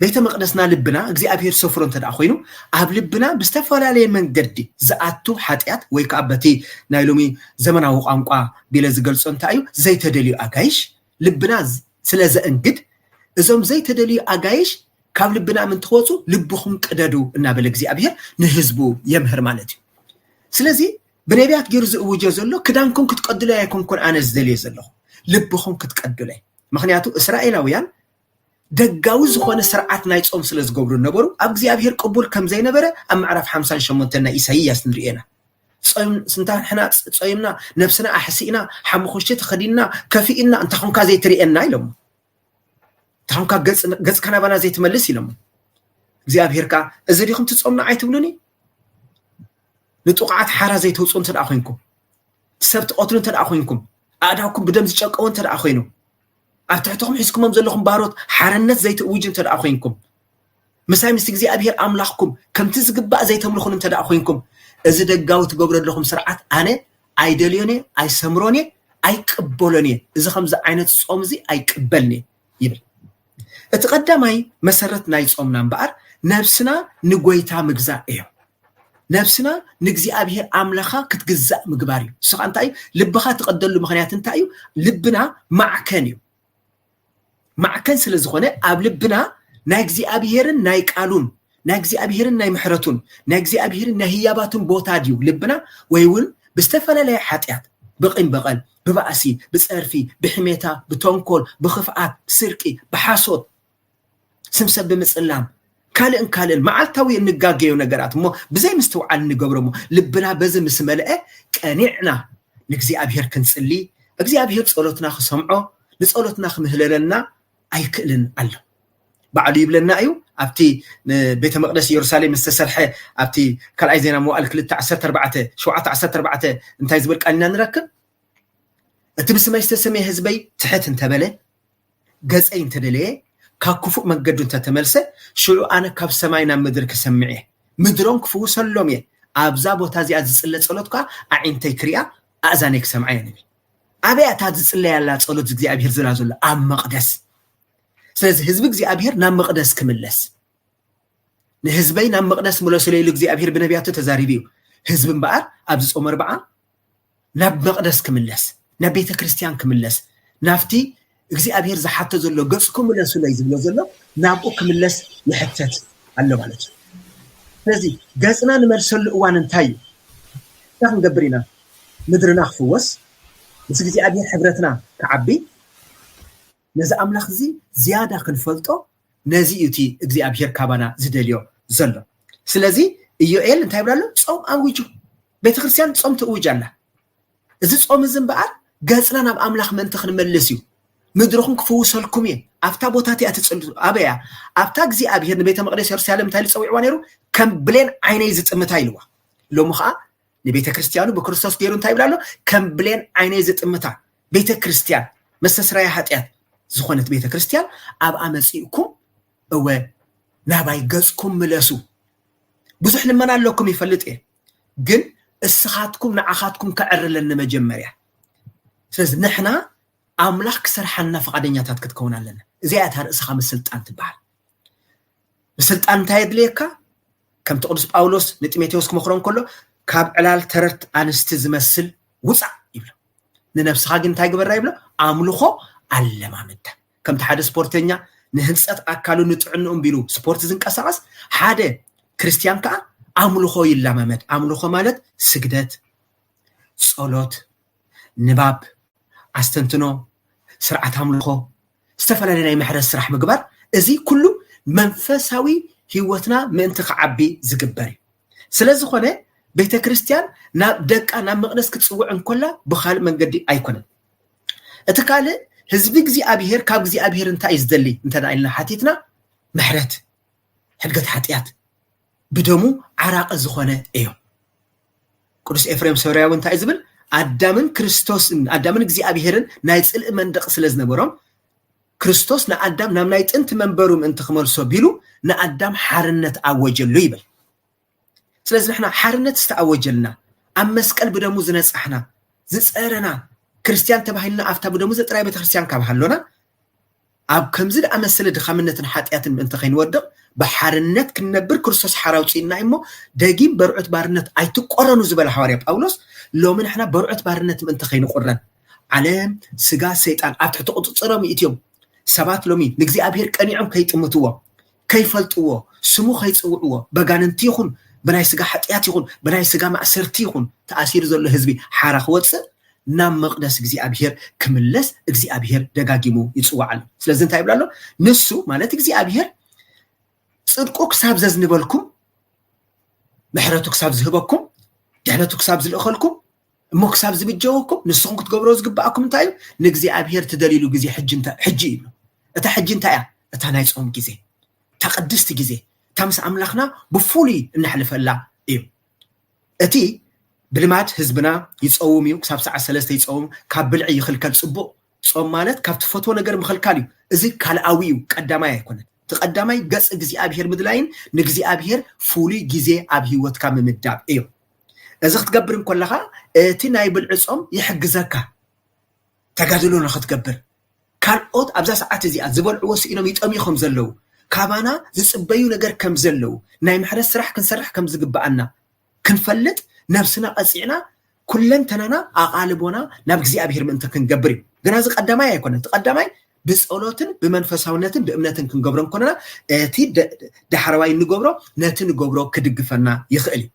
ቤተ መቕደስና ልብና እግዚኣብሔር ሰፍሮ እንተ ደኣ ኮይኑ ኣብ ልብና ብዝተፈላለየ መንገዲ ዝኣቱ ሓጢኣት ወይ ከዓ በቲ ናይ ሎሚ ዘመናዊ ቋንቋ ቢለ ዝገልጾ እንታይ እዩ ዘይተደልዩ ኣጋይሽ ልብና ስለ ዘእንግድ እዞም ዘይተደልዩ ኣጋይሽ ካብ ልብና ምንትወፁ ልብኹም ቅደዱ እናበለ እግዚኣብሔር ንህዝቡ የምህር ማለት እዩ። ስለዚ ብነቢያት ገይሩ ዝእውጆ ዘሎ ክዳንኩም ክትቀድሎ ኣይኮንኩን ኣነ ዝደልየ ዘለኹ ልብኹም ክትቀድሎ። ምክንያቱ እስራኤላውያን ደጋዊ ዝኾነ ስርዓት ናይ ጾም ስለ ዝገብሩ ነበሩ ኣብ እግዚኣብሔር ቅቡል ከም ዘይነበረ ኣብ ምዕራፍ ሓምሳን ሸሞንተን ናይ ኢሳይያስ ንሪኦ ኢና። ስንታ ንሕና ጾይምና ነብስና ኣሕሲእና ሓሙኽሽቲ ተኸዲንና ከፊእና እንታ ኾንካ ዘይትርእየና ኢሎሞ። እንታ ኾንካ ገጽካ ናባና ዘይትመልስ ኢሎሞ። እግዚኣብሔር ከዓ እዚ ዲኹም ትጾምና ኣይትብሉኒ? ንጥቑዓት ሓራ ዘይተውፅኡ እንተ ደኣ ኮይንኩም፣ ሰብ ትቐትሉ እንተ ደኣ ኮይንኩም፣ ኣእዳውኩም ብደም ዝጨቀወ እንተ ደኣ ኮይኑ፣ ኣብ ትሕትኹም ሒዝኩሞም ዘለኹም ባሮት ሓርነት ዘይትእውጁ እንተ ደኣ ኮይንኩም፣ ምሳይ ምስ እግዚኣብሔር ኣምላኽኩም ከምቲ ዝግባእ ዘይተምልኹን እንተ ደኣ ኮይንኩም፣ እዚ ደጋዊ ትገብሩ ኣለኹም ስርዓት ኣነ ኣይደልዮን እየ፣ ኣይሰምሮን እየ፣ ኣይቅበሎን እየ። እዚ ከምዚ ዓይነት ጾም እዚ ኣይቅበልን እየ ይብል። እቲ ቀዳማይ መሰረት ናይ ጾምና እምበኣር ነብስና ንጎይታ ምግዛእ እዮ። ነብስና ንእግዚኣብሔር ኣምላኻ ክትግዛእ ምግባር እዩ። ንሱ ከዓ እንታይ እዩ? ልብኻ ትቐደሉ ምኽንያት እንታይ እዩ? ልብና ማዕከን እዩ። ማዕከን ስለ ዝኾነ ኣብ ልብና ናይ እግዚኣብሔርን ናይ ቃሉን ናይ እግዚኣብሔርን ናይ ምሕረቱን ናይ እግዚኣብሔርን ናይ ህያባቱን ቦታ ድዩ ልብና? ወይ እውን ብዝተፈላለየ ሓጢኣት ብቂም በቐል ብባእሲ ብፀርፊ ብሕሜታ ብተንኮል ብኽፍኣት ብስርቂ ብሓሶት ስም ሰብ ብምፅላም ካልእን ካልእን መዓልታዊ እንጋገዮ ነገራት እሞ ብዘይ ምስትውዓል እንገብሮ እሞ ልብና በዚ ምስ መልአ ቀኒዕና ንእግዚኣብሔር ክንፅሊ እግዚኣብሔር ፀሎትና ክሰምዖ ንፀሎትና ክምህለለልና ኣይክእልን ኣሎ። ባዕሉ ይብለና እዩ ኣብቲ ቤተ መቅደስ ኢየሩሳሌም ዝተሰርሐ ኣብቲ ካልኣይ ዜና መዋእል ክልተ ዓሰርተ ኣርባዕተ ሸውዓተ ዓሰርተ ኣርባዕተ እንታይ ዝብል ቃል ኢና ንረክብ? እቲ ብስመይ ዝተሰመየ ህዝበይ ትሕት እንተበለ ገፀይ እንተደለየ ካብ ክፉእ መንገዱ እንተተመልሰ ሽዑ ኣነ ካብ ሰማይ ናብ ምድሪ ክሰምዕ እየ ምድሮም ክፍውሰሎም እየ ኣብዛ ቦታ እዚኣ ዝፅለ ፀሎት ከዓ ኣዒንተይ ክሪኣ ኣእዛነይ ክሰምዓ እየ ንብል። ኣበይ እታ ዝፅለያላ ፀሎት እግዚኣብሔር ዝላ ዘሎ ኣብ መቅደስ። ስለዚ ህዝቢ እግዚኣብሔር ናብ መቅደስ ክምለስ ንህዝበይ ናብ መቅደስ ምለሱለይ ኢሉ እግዚኣብሔር ብነቢያቱ ተዛሪቡ እዩ። ህዝቢ እምበኣር ኣብዚ ጾም ኣርብዓ ናብ መቅደስ ክምለስ ናብ ቤተ ክርስትያን ክምለስ ናብቲ እግዚኣብሔር ዝሓቶ ዘሎ ገፅኩም ምለሱለይ ዝብሎ ዘሎ ናብኡ ክምለስ ይሕተት ኣሎ ማለት እዩ። ስለዚ ገፅና ንመልሰሉ እዋን እንታይ እዩ? እንታይ ክንገብር ኢና? ምድርና ክፍወስ ምስ እግዚኣብሔር ሕብረትና ክዓቢ ነዚ ኣምላኽ እዚ ዝያዳ ክንፈልጦ ነዚ እዩ እቲ እግዚኣብሔር ካባና ዝደልዮ ዘሎ። ስለዚ ኢዮኤል እንታይ ይብላ ኣሎ? ጾም ኣውጁ። ቤተክርስትያን ጾም ትእውጅ ኣላ። እዚ ጾም እዚ እምበኣር ገጽና ናብ ኣምላኽ ምእንቲ ክንመልስ እዩ። ምድርኹም ክፍውሰልኩም እየ። ኣብታ ቦታ እቲኣ ትጽል ኣበያ ኣብታ እግዚኣብሔር ንቤተ መቅደስ የሩሳሌም እንታይ ኢሉ ጸዊዕዋ ነይሩ? ከም ብሌን ዓይነይ ዝጥምታ ኢልዋ። ሎሚ ከዓ ንቤተ ክርስቲያኑ ብክርስቶስ ገይሩ እንታይ ይብላ ኣሎ? ከም ብሌን ዓይነይ ዝጥምታ ቤተ ክርስቲያን፣ መስተስረያ ሓጢኣት ዝኾነት ቤተ ክርስቲያን ኣብኣ መጺእኩም እወ ናባይ ገጽኩም ምለሱ። ብዙሕ ልመና ኣለኩም ይፈልጥ እየ፣ ግን እስኻትኩም ንዓኻትኩም ከዕርለኒ መጀመርያ። ስለዚ ንሕና ኣምላኽ ክሰርሓና ፈቓደኛታት ክትከውን ኣለና። እዚኣ እታ ርእስኻ ምስልጣን ትበሃል። ምስልጣን እንታይ የድልየካ? ከምቲ ቅዱስ ጳውሎስ ንጢሞቴዎስ ክመኽሮ እንከሎ ካብ ዕላል ተረርት ኣንስቲ ዝመስል ውፃእ ይብሎ። ንነብስኻ ግን እንታይ ግበራ ይብሎ? ኣምልኾ ኣለማምዳ። ከምቲ ሓደ ስፖርተኛ ንህንፀት ኣካሉ ንጥዕንኡ ቢሉ ስፖርት ዝንቀሳቐስ ሓደ ክርስቲያን ከዓ ኣምልኾ ይለማመድ። ኣምልኾ ማለት ስግደት፣ ጸሎት፣ ንባብ፣ ኣስተንትኖ፣ ስርዓት ኣምልኾ፣ ዝተፈላለዩ ናይ ምሕረት ስራሕ ምግባር፣ እዚ ኩሉ መንፈሳዊ ህይወትና ምእንቲ ክዓቢ ዝግበር እዩ። ስለ ዝኾነ ቤተ ክርስቲያን ናብ ደቃ ናብ መቕደስ ክትጽውዕ እንኮላ ብኻልእ መንገዲ ኣይኮነን። እቲ ካልእ ህዝቢ እግዚኣብሔር ካብ እግዚኣብሔር እንታይ እዩ ዝደሊ እንተ ኢልና ሓቲትና ምሕረት ሕድገት ሓጢኣት ብደሙ ዓራቂ ዝኾነ እዩ። ቅዱስ ኤፍሬም ሶርያዊ እንታይ ዝብል ኣዳምን ክርስቶስን ኣዳምን እግዚኣብሔርን ናይ ፅልኢ መንደቂ ስለ ዝነበሮም ክርስቶስ ንኣዳም ናብ ናይ ጥንቲ መንበሩ ምእንቲ ክመልሶ ቢሉ ንኣዳም ሓርነት ኣወጀሉ ይብል። ስለዚ ንሕና ሓርነት ዝተኣወጀልና ኣብ መስቀል ብደሙ ዝነፃሕና ዝፀረና ክርስቲያን ተባሂልና ኣብታ ብደሙ ዘጥራይ ቤተክርስትያን ካብ ሃሎና ኣብ ከምዚ ዝኣመሰለ ድኻምነትን ሓጢኣትን ምእንቲ ከይንወድቕ ብሓርነት ክንነብር ክርስቶስ ሓራ ኣውፅእና እዩ እሞ ደጊም በርዑት ባርነት ኣይትቆረኑ ዝበለ ሃዋርያ ጳውሎስ ሎሚ ንሕና በርዑት ባርነት ምእንቲ ከይንቁረን ዓለም ስጋ ሰይጣን ኣብ ትሕቲ ቁፅፅሮም ይእትዮም ሰባት ሎሚ ንእግዚኣብሔር ቀኒዖም ከይጥምትዎ ከይፈልጥዎ ስሙ ከይፅውዕዎ በጋንንቲ ይኹን ብናይ ስጋ ሓጢኣት ይኹን ብናይ ስጋ ማእሰርቲ ይኹን ተኣሲሩ ዘሎ ህዝቢ ሓራ ክወፅእ ናብ መቕደስ እግዚኣብሔር ክምለስ እግዚኣብሔር ደጋጊሙ ይፅዋዕ ኣሎ። ስለዚ እንታይ ይብላ ኣሎ? ንሱ ማለት እግዚኣብሔር ፅድቁ ክሳብ ዘዝንበልኩም ምሕረቱ ክሳብ ዝህበኩም ድሕነቱ ክሳብ ዝልእኸልኩም እሞ ክሳብ ዝብጀወኩም ንስኹም ክትገብሮ ዝግብኣኩም እንታይ እዩ? ንእግዚኣብሔር ትደልይሉ ግዜ ሕጂ እዩ ይብሎ። እታ ሕጂ እንታይ እያ? እታ ናይ ፆም ግዜ፣ እታ ቅድስቲ ግዜ፣ እታ ምስ ኣምላኽና ብፍሉይ እነሕልፈላ እዩ። እቲ ብልማድ ህዝብና ይፀውም እዩ፣ ክሳብ ሰዓት ሰለስተ ይፀውም፣ ካብ ብልዒ ይኽልከል። ፅቡቕ ፆም ማለት ካብ ትፈትዎ ነገር ምኽልካል እዩ። እዚ ካልኣዊ እዩ፣ ቀዳማይ ኣይኮነን። እቲ ቀዳማይ ገፅ እግዚኣብሔር ምድላይን ንእግዚኣብሔር ፍሉይ ግዜ ኣብ ህይወትካ ምምዳብ እዩ። እዚ ክትገብር እንከለኻ እቲ ናይ ብልዒ ፆም ይሕግዘካ፣ ተጋድሎ ንኽትገብር ካልኦት ኣብዛ ሰዓት እዚኣ ዝበልዕዎ ስኢኖም ይጠምዩ ከም ዘለዉ ካባና ዝፅበዩ ነገር ከም ዘለዉ ናይ ምሕረት ስራሕ ክንሰርሕ ከም ዝግብኣና ክንፈልጥ ነብስና ቀፂዕና ኩለንተናና ኣቓልቦና ናብ እግዚኣብሔር ምእንቲ ክንገብር እዩ። ግና እዚ ቀዳማይ ኣይኮነን። እቲ ቀዳማይ ብፀሎትን ብመንፈሳውነትን ብእምነትን ክንገብሮ እንኮለና እቲ ዳሕረዋይ እንገብሮ ነቲ ንገብሮ ክድግፈና ይኽእል እዩ።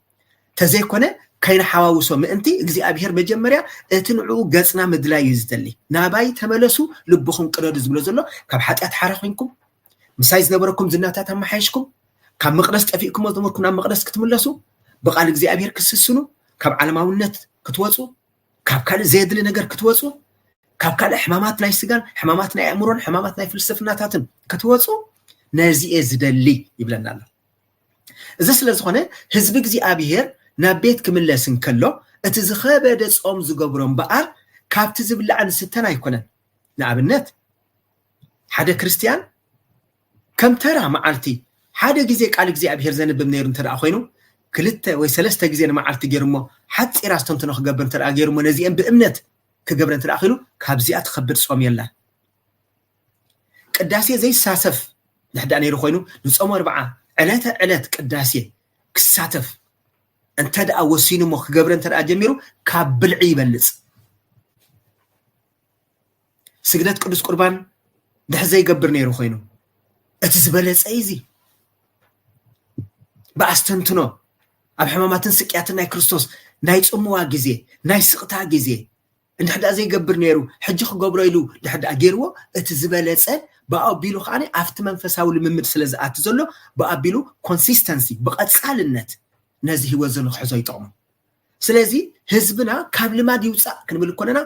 ተዘይኮነ ከይንሓዋውሶ ምእንቲ እግዚኣብሔር መጀመርያ እቲ ንዕኡ ገፅና ምድላይ እዩ ዝደሊ። ናባይ ተመለሱ ልብኹም ቅደዱ ዝብሎ ዘሎ ካብ ሓጢኣት ሓራ ኮይንኩም ምሳይ ዝነበረኩም ዝናታት ኣመሓይሽኩም ካብ መቕደስ ጠፊእኩሞ ዝነበርኩም ናብ መቕደስ ክትምለሱ ብቓል እግዚኣብሔር ክትስስኑ ካብ ዓለማውነት ክትወፁ ካብ ካልእ ዘየድሊ ነገር ክትወፁ ካብ ካልእ ሕማማት ናይ ስጋን ሕማማት ናይ ኣእምሮን ሕማማት ናይ ፍልስፍናታትን ክትወፁ ነዚ እየ ዝደሊ ይብለና ኣሎ። እዚ ስለ ዝኾነ ህዝቢ እግዚኣብሔር ናብ ቤት ክምለስ እንከሎ እቲ ዝኸበደ ጾም ዝገብሮ እምበኣር ካብቲ ዝብላዕን ዝስተን ኣይኮነን። ንኣብነት ሓደ ክርስትያን ከም ተራ መዓልቲ ሓደ ግዜ ቃል እግዚኣብሔር ዘንብብ ነይሩ እንተ ደኣ ኮይኑ ክልተ ወይ ሰለስተ ግዜ ንመዓልቲ ገይሩ እሞ ሓፂር ኣስተንትኖ ክገብር እንተ ደኣ ገይሩ እሞ ነዚአን ብእምነት ክገብረ እንተ ደኣ ክኢሉ ካብዚኣ ትኸብድ ጾም የላን። ቅዳሴ ዘይሳተፍ ድሕዳ ነይሩ ኮይኑ ንጾም ኣርብዓ ዕለተ ዕለት ቅዳሴ ክሳተፍ እንተ ደኣ ወሲኑ እሞ ክገብረ እንተ ደኣ ጀሚሩ ካብ ብልዒ ይበልጽ። ስግደት ቅዱስ ቁርባን ድሕ ዘይገብር ነይሩ ኮይኑ እቲ ዝበለጸ እዚ ብኣስተንትኖ ኣብ ሕማማትን ስቅያትን ናይ ክርስቶስ ናይ ጽምዋ ግዜ ናይ ስቕታ ግዜ እንድሕዳ ዘይገብር ነይሩ ሕጂ ክገብሮ ኢሉ ድሕዳ ገይርዎ እቲ ዝበለጸ ብኣቢሉ ከዓ ኣብቲ መንፈሳዊ ልምምድ ስለ ዝኣቱ ዘሎ ብኣቢሉ ኮንሲስተንሲ ብቐፃልነት ነዚ ህይወት እዚ ንክሕዞ ይጠቕሙ። ስለዚ ህዝብና ካብ ልማድ ይውፃእ ክንብል ከለና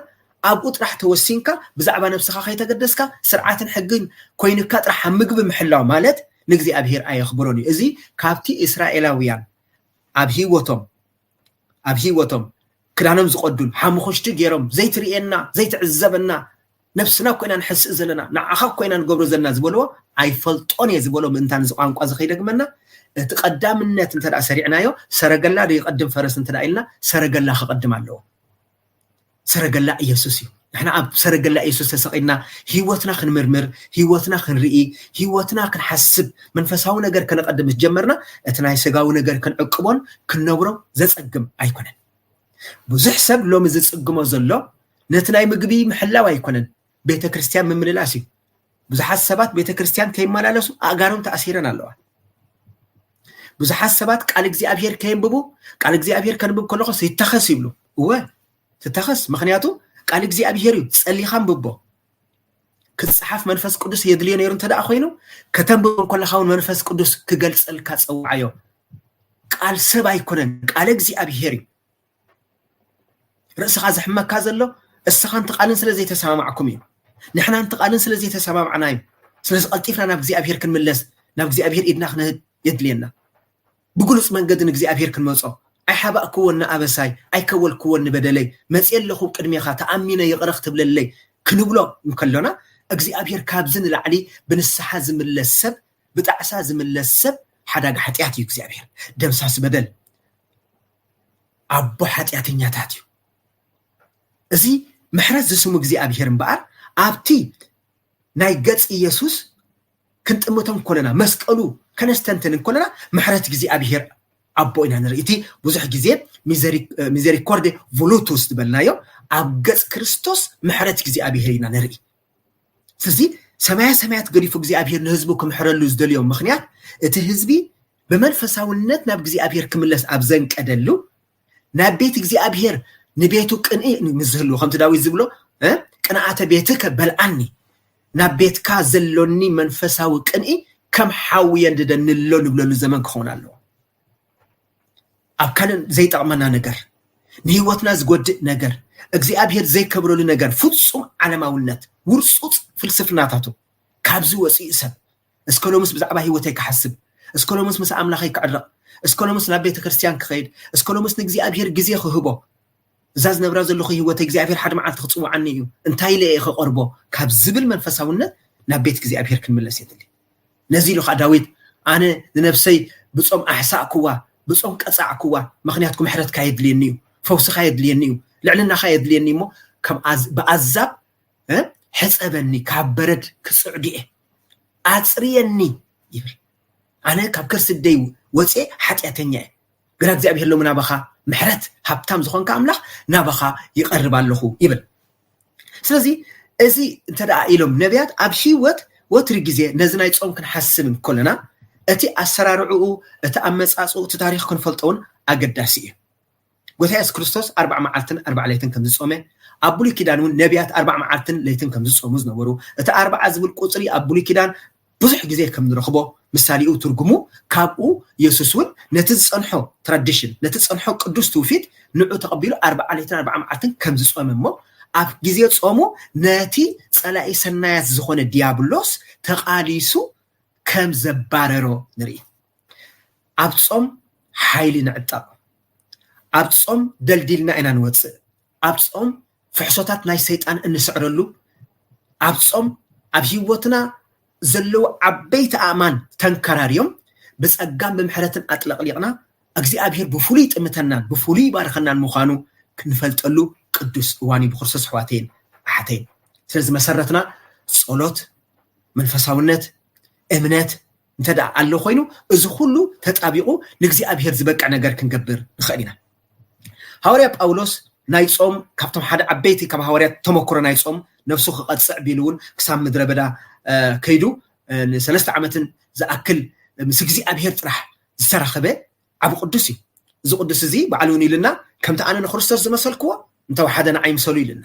ኣብኡ ጥራሕ ተወሲንካ ብዛዕባ ነብስኻ ከይተገደስካ ስርዓትን ሕግን ኮይንካ ጥራሕ ኣብ ምግቢ ምሕላው ማለት ንእግዚኣብሔር ኣየኽብሮን እዩ። እዚ ካብቲ እስራኤላውያን ኣብ ህይወቶም ኣብ ህይወቶም ክዳኖም ዝቐዱን ሓሙኽሽቲ ገይሮም ዘይትርእየና ዘይትዕዘበና ነብስና እኮ ኢና ንሕስእ ዘለና ንዓኻ እኮ ኢና ንገብሮ ዘለና ዝበልዎ ኣይፈልጦን እየ ዝበሎ ምእንታን እዚ ቋንቋ እዚ ከይደግመና እቲ ቀዳምነት እንተ ሰሪዕናዮ ሰረገላ ዶ ይቐድም ፈረስ እንተ ኢልና ሰረገላ ክቐድም ኣለዎ። ሰረገላ ኢየሱስ እዩ። ንሕና ኣብ ሰረገላ ኢየሱስ ተሰቒልና ህይወትና ክንምርምር፣ ህይወትና ክንርኢ፣ ህይወትና ክንሓስብ፣ መንፈሳዊ ነገር ከነቐድም ምስ ጀመርና እቲ ናይ ስጋዊ ነገር ክንዕቅቦን ክንነብሮ ዘጸግም ኣይኮነን። ብዙሕ ሰብ ሎሚ ዝጽግሞ ዘሎ ነቲ ናይ ምግቢ ምሕላው ኣይኮነን፣ ቤተ ክርስቲያን ምምልላስ እዩ። ብዙሓት ሰባት ቤተ ክርስቲያን ከይመላለሱ ኣእጋሮም ተኣሲረን ኣለዋ። ብዙሓት ሰባት ቃል እግዚኣብሔር ከየንብቡ ቃል እግዚኣብሔር ከንብብ ከለኹስ ይተኸስ ይብሉ። እወ ትተኸስ፣ ምኽንያቱ ቃል እግዚኣብሔር እዩ። ጸሊኻ ኣንብቦ። ክጽሓፍ መንፈስ ቅዱስ የድልዮ ነይሩ እንተ ደኣ ኮይኑ ከተንብቦ ከለኻ እውን መንፈስ ቅዱስ ክገልጸልካ ጸውዓዮ። ቃል ሰብ ኣይኮነን፣ ቃል እግዚኣብሔር እዩ። ርእስኻ ዝሕመካ ዘሎ እስኻ ንቲ ቃልን ስለ ዘይተሰማማዕኩም እዩ። ንሕና ንቲ ቃልን ስለ ዘይተሰማማዕና እዩ። ስለዚ ቀልጢፍና ናብ እግዚኣብሔር ክንምለስ ናብ እግዚኣብሔር ኢድና ክነህብ የድልየና። ብግሉፅ መንገዲ ንእግዚኣብሔር ክንመፆ ኣይሓባእክዎ ንኣበሳይ ኣይከወልክዎ ንበደለይ መፅየ ኣለኹ ቅድሜኻ ተኣሚነ ይቕረ ክትብለለይ ክንብሎ እንከሎና እግዚኣብሔር ካብዚ ንላዕሊ ብንስሓ ዝምለስ ሰብ ብጣዕሳ ዝምለስ ሰብ ሓዳግ ሓጢኣት እዩ። እግዚኣብሔር ደምሳስ በደል ኣቦ ሓጢኣተኛታት እዩ። እዚ ምሕረት ዝስሙ እግዚኣብሔር እምበኣር ኣብቲ ናይ ገጽ ኢየሱስ ክንጥምቶ እንኮለና መስቀሉ ከነስተንትን እንኮለና ምሕረት እግዚኣብሔር ኣቦ ኢና ንርኢ። እቲ ብዙሕ ግዜ ሚዘሪኮርዴ ቮሉቱስ ዝበልናዮ ኣብ ገጽ ክርስቶስ ምሕረት እግዚኣብሔር ኢና ንርኢ። ስለዚ ሰማያ ሰማያት ገዲፉ እግዚኣብሔር ንህዝቡ ክምሕረሉ ዝደልዮ ምኽንያት እቲ ህዝቢ ብመንፈሳውነት ናብ እግዚኣብሔር ክምለስ ኣብ ዘንቀደሉ ናብ ቤት እግዚኣብሔር ንቤቱ ቅንኢ ንዝህልዎ ከምቲ ዳዊት ዝብሎ ቅንኣተ ቤትከ በልዓኒ ናብ ቤትካ ዘሎኒ መንፈሳዊ ቅንኢ ከም ሓዊ የንድደኒ ኣሎ ንብለሉ ዘመን ክኸውን ኣለዎ። ኣብ ካልእ ዘይጠቕመና ነገር ንህይወትና ዝጎድእ ነገር እግዚኣብሔር ዘይከብረሉ ነገር ፍጹም ዓለማውነት ውርጹጽ ፍልስፍናታቱ ካብዚ ወፂኡ ሰብ እስከ ሎምስ ብዛዕባ ህይወተይ ክሓስብ እስከ ሎምስ ምስ ኣምላኸይ ክዕረቕ እስከ ሎምስ ናብ ቤተ ክርስትያን ክኸይድ እስከ ሎምስ ንእግዚኣብሔር ግዜ ክህቦ እዛ ዝነብራ ዘለኹ ህይወተይ እግዚኣብሔር ሓደ መዓልቲ ክፅውዓኒ እዩ እንታይ ኢለ እየ ክቐርቦ ካብ ዝብል መንፈሳውነት ናብ ቤት እግዚኣብሔር ክንምለስ የድሊ። ነዚ ኢሉ ከዓ ዳዊት ኣነ ንነብሰይ ብፆም ኣሕሳእክዋ ብፆም ቀፃዕክዋ ምክንያትኩ ምሕረትካ የድልየኒ እዩ ፈውስኻ የድልየኒ እዩ ልዕልናኻ የድልየኒ እሞ ከም ብኣዛብ ሕፀበኒ ካብ በረድ ክፅዕዱ እየ ኣፅርየኒ ይብል። ኣነ ካብ ከርሲ ኣደይ ወፅየ ሓጢኣተኛ እየ ግና እግዚኣብሔር ሎሚ ናባኻ ምሕረት ሃብታም ዝኾንካ ኣምላኽ ናባኻ ይቐርብ ኣለኹ ይብል። ስለዚ እዚ እንተ ደኣ ኢሎም ነቢያት ኣብ ህይወት ወትሪ ግዜ ነዚ ናይ ጾም ክንሓስብ እንከለና እቲ ኣሰራርዕኡ እቲ ኣመጻጽኡ እቲ ታሪኽ ክንፈልጦ እውን ኣገዳሲ እዩ። ጎይታ የሱስ ክርስቶስ ኣርባዓ መዓልትን ኣርባዓ ለይትን ከም ዝጾመ ኣብ ብሉይ ኪዳን እውን ነቢያት ኣርባዓ መዓልትን ለይትን ከም ዝጾሙ ዝነበሩ እቲ ኣርባዓ ዝብል ቁጽሪ ኣብ ብሉይ ኪዳን ብዙሕ ግዜ ከም ንረኽቦ ምሳሌኡ ትርጉሙ ካብኡ የሱስ እውን ነቲ ዝጸንሖ ትራዲሽን ነቲ ዝጸንሖ ቅዱስ ትውፊት ንዑ ተቐቢሉ ኣርባዓ ለይትን ኣርባዓ መዓልትን ከም ዝጾመ እሞ ኣብ ግዜ ጾሙ ነቲ ጸላኢ ሰናያት ዝኾነ ዲያብሎስ ተቓሊሱ ከም ዘባረሮ ንርኢ። ኣብ ጾም ሓይሊ ንዕጠቕ። ኣብ ጾም ደልዲልና ኢና ንወጽእ። ኣብ ጾም ፍሕሶታት ናይ ሰይጣን እንስዕረሉ፣ ኣብ ጾም ኣብ ህይወትና ዘለዉ ዓበይቲ ኣእማን ተንከራርዮም ብጸጋን ብምሕረትን ኣጥለቕሊቕና እግዚኣብሔር ብፍሉይ ይጥምተናን ብፍሉይ ይባርኸናን ምዃኑ ክንፈልጠሉ ቅዱስ እዋን እዩ ብክርስቶስ ኣሕዋተይን ኣሓተይን። ስለዚ መሰረትና ጸሎት፣ መንፈሳውነት፣ እምነት እንተ ደኣ ኣሎ ኮይኑ እዚ ኩሉ ተጣቢቑ ንእግዚኣብሔር ዝበቅዕ ነገር ክንገብር ንኽእል ኢና። ሃዋርያ ጳውሎስ ናይ ጾም ካብቶም ሓደ ዓበይቲ ካብ ሃዋርያት ተመክሮ ናይ ጾም ነብሱ ክቐጽዕ ቢሉ እውን ክሳብ ምድረ በዳ ከይዱ ንሰለስተ ዓመትን ዝኣክል ምስ እግዚኣብሔር ጥራሕ ዝተራኸበ ዓብ ቅዱስ እዩ። እዚ ቅዱስ እዚ ባዕሉ እውን ኢልና ከምቲ ኣነ ንክርስቶስ ዝመሰልክዎ እንተወሓደ ንዓይ ምሰሉ ኢልና።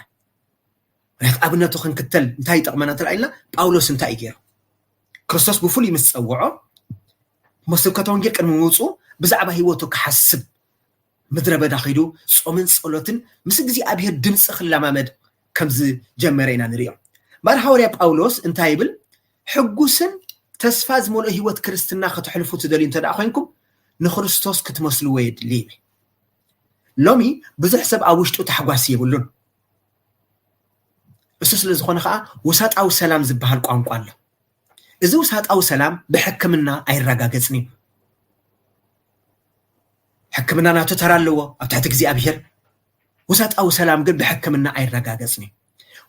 ምክንያት ኣብነቱ ክንክተል እንታይ ይጠቕመና እንተ ኢልና ጳውሎስ እንታይ እዩ ገይሩ? ክርስቶስ ብፍሉይ ምስ ጸውዖ፣ እሞ ስብከተ ወንጌል ቅድሚ ምውፅኡ ብዛዕባ ህይወቱ ክሓስብ ምድረ በዳ ከይዱ ጾምን ጸሎትን ምስ እግዚኣብሔር ድምፂ ክለማመድ ከም ዝጀመረ ኢና ንሪኦ። እምበኣር ሃዋርያ ጳውሎስ እንታይ ይብል? ሕጉስን ተስፋ ዝመልኦ ህይወት ክርስትና ከተሕልፉ ትደልዩ እንተ ደኣ ኮይንኩም ንክርስቶስ ክትመስልዎ የድሊ ይብል። ሎሚ ብዙሕ ሰብ ኣብ ውሽጡ ታሕጓስ የብሉን። እሱ ስለ ዝኾነ ከዓ ውሳጣዊ ሰላም ዝበሃል ቋንቋ ኣሎ። እዚ ውሳጣዊ ሰላም ብሕክምና ኣይረጋገጽን እዩ። ሕክምና ናቱ ተራ ኣለዎ ኣብ ትሕቲ እግዚኣብሔር። ውሳጣዊ ሰላም ግን ብሕክምና ኣይረጋገጽን እዩ።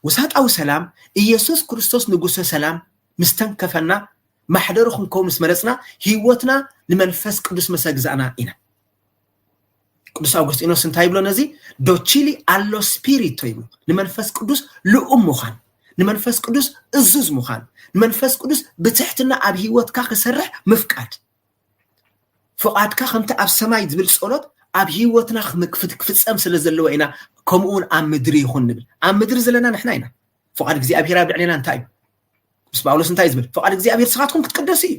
ውሳጣዊ ሰላም ኢየሱስ ክርስቶስ ንጉሰ ሰላም ምስ ተንከፈና፣ ማሕደሩ ክንከውን ምስ መረጽና፣ ህይወትና ንመንፈስ ቅዱስ መሰግዛእና ኢና። ቅዱስ ኣውግስጢኖስ እንታይ ይብሎ ነዚ? ዶቺሊ ኣሎ ስፒሪቶ ይብሎ። ንመንፈስ ቅዱስ ልኡም ምዃን፣ ንመንፈስ ቅዱስ እዙዝ ምዃን፣ ንመንፈስ ቅዱስ ብትሕትና ኣብ ህይወትካ ክሰርሕ ምፍቃድ። ፍቓድካ ከምቲ ኣብ ሰማይ ዝብል ጸሎት ኣብ ህይወትና ክም-፣ ክፍት-፣ ክፍጸም ስለ ዘለዎ ኢና ከምኡ እውን ኣብ ምድሪ ይኹን ንብል። ኣብ ምድሪ ዘለና ንሕና ኢና። ፍቓድ እግዚኣብሔር ኣብ ልዕሌና እንታይ እዩ? ምስ ጳውሎስ እንታይ እዩ ዝብል? ፍቓድ እግዚኣብሔር ንስኻትኩም ክትቅደሱ እዩ።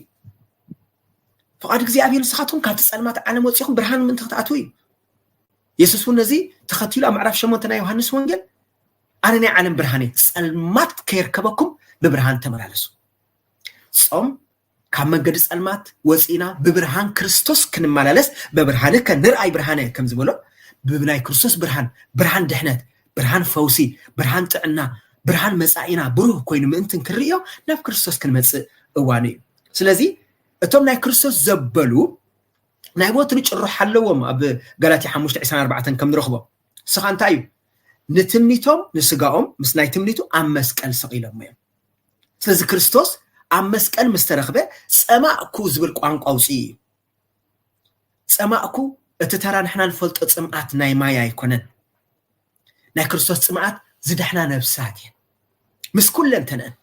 ፍቓድ እግዚኣብሔር ንስኻትኩም ካብቲ ጸልማት ዓለም ወጺኹም ብርሃን ምእንቲ ክትኣትዉ እዩ። የሱስ እውን ነዚ ተኸቲሉ ኣብ ምዕራፍ ሸሞንተ ናይ ዮሃንስ ወንጌል ኣነ ናይ ዓለም ብርሃን እየ፣ ጸልማት ከየርከበኩም ብብርሃን ተመላለሱ። ጾም ካብ መንገዲ ጸልማት ወጺእና ብብርሃን ክርስቶስ ክንመላለስ፣ በብርሃንከ ንርኣይ ብርሃነ ከም ዝበሎ፣ ብናይ ክርስቶስ ብርሃን፣ ብርሃን ድሕነት፣ ብርሃን ፈውሲ፣ ብርሃን ጥዕና፣ ብርሃን መጻኢና ብሩህ ኮይኑ ምእንቲ ክንርእዮ ናብ ክርስቶስ ክንመጽእ እዋኑ እዩ። ስለዚ እቶም ናይ ክርስቶስ ዘበሉ ናይ ወትሩ ጭርሖ ኣለዎም። ኣብ ገላትያ ሓሙሽተ ዕስራን ኣርባዕተን ከም ንረኽቦ፣ ንስኻ እንታይ እዩ? ንትምኒቶም ንስጋኦም ምስ ናይ ትምኒቱ ኣብ መስቀል ሰቒሎሞ እዮም። ስለዚ ክርስቶስ ኣብ መስቀል ምስ ተረኽበ ጸማእኩ ዝብል ቋንቋ ኣውፅኡ እዩ። ጸማእኩ እቲ ተራ ንሕና ንፈልጦ ጽምኣት ናይ ማይ ኣይኮነን። ናይ ክርስቶስ ጽምኣት ዝደሕና ነብሳት እየን። ምስ ኩለንተነአን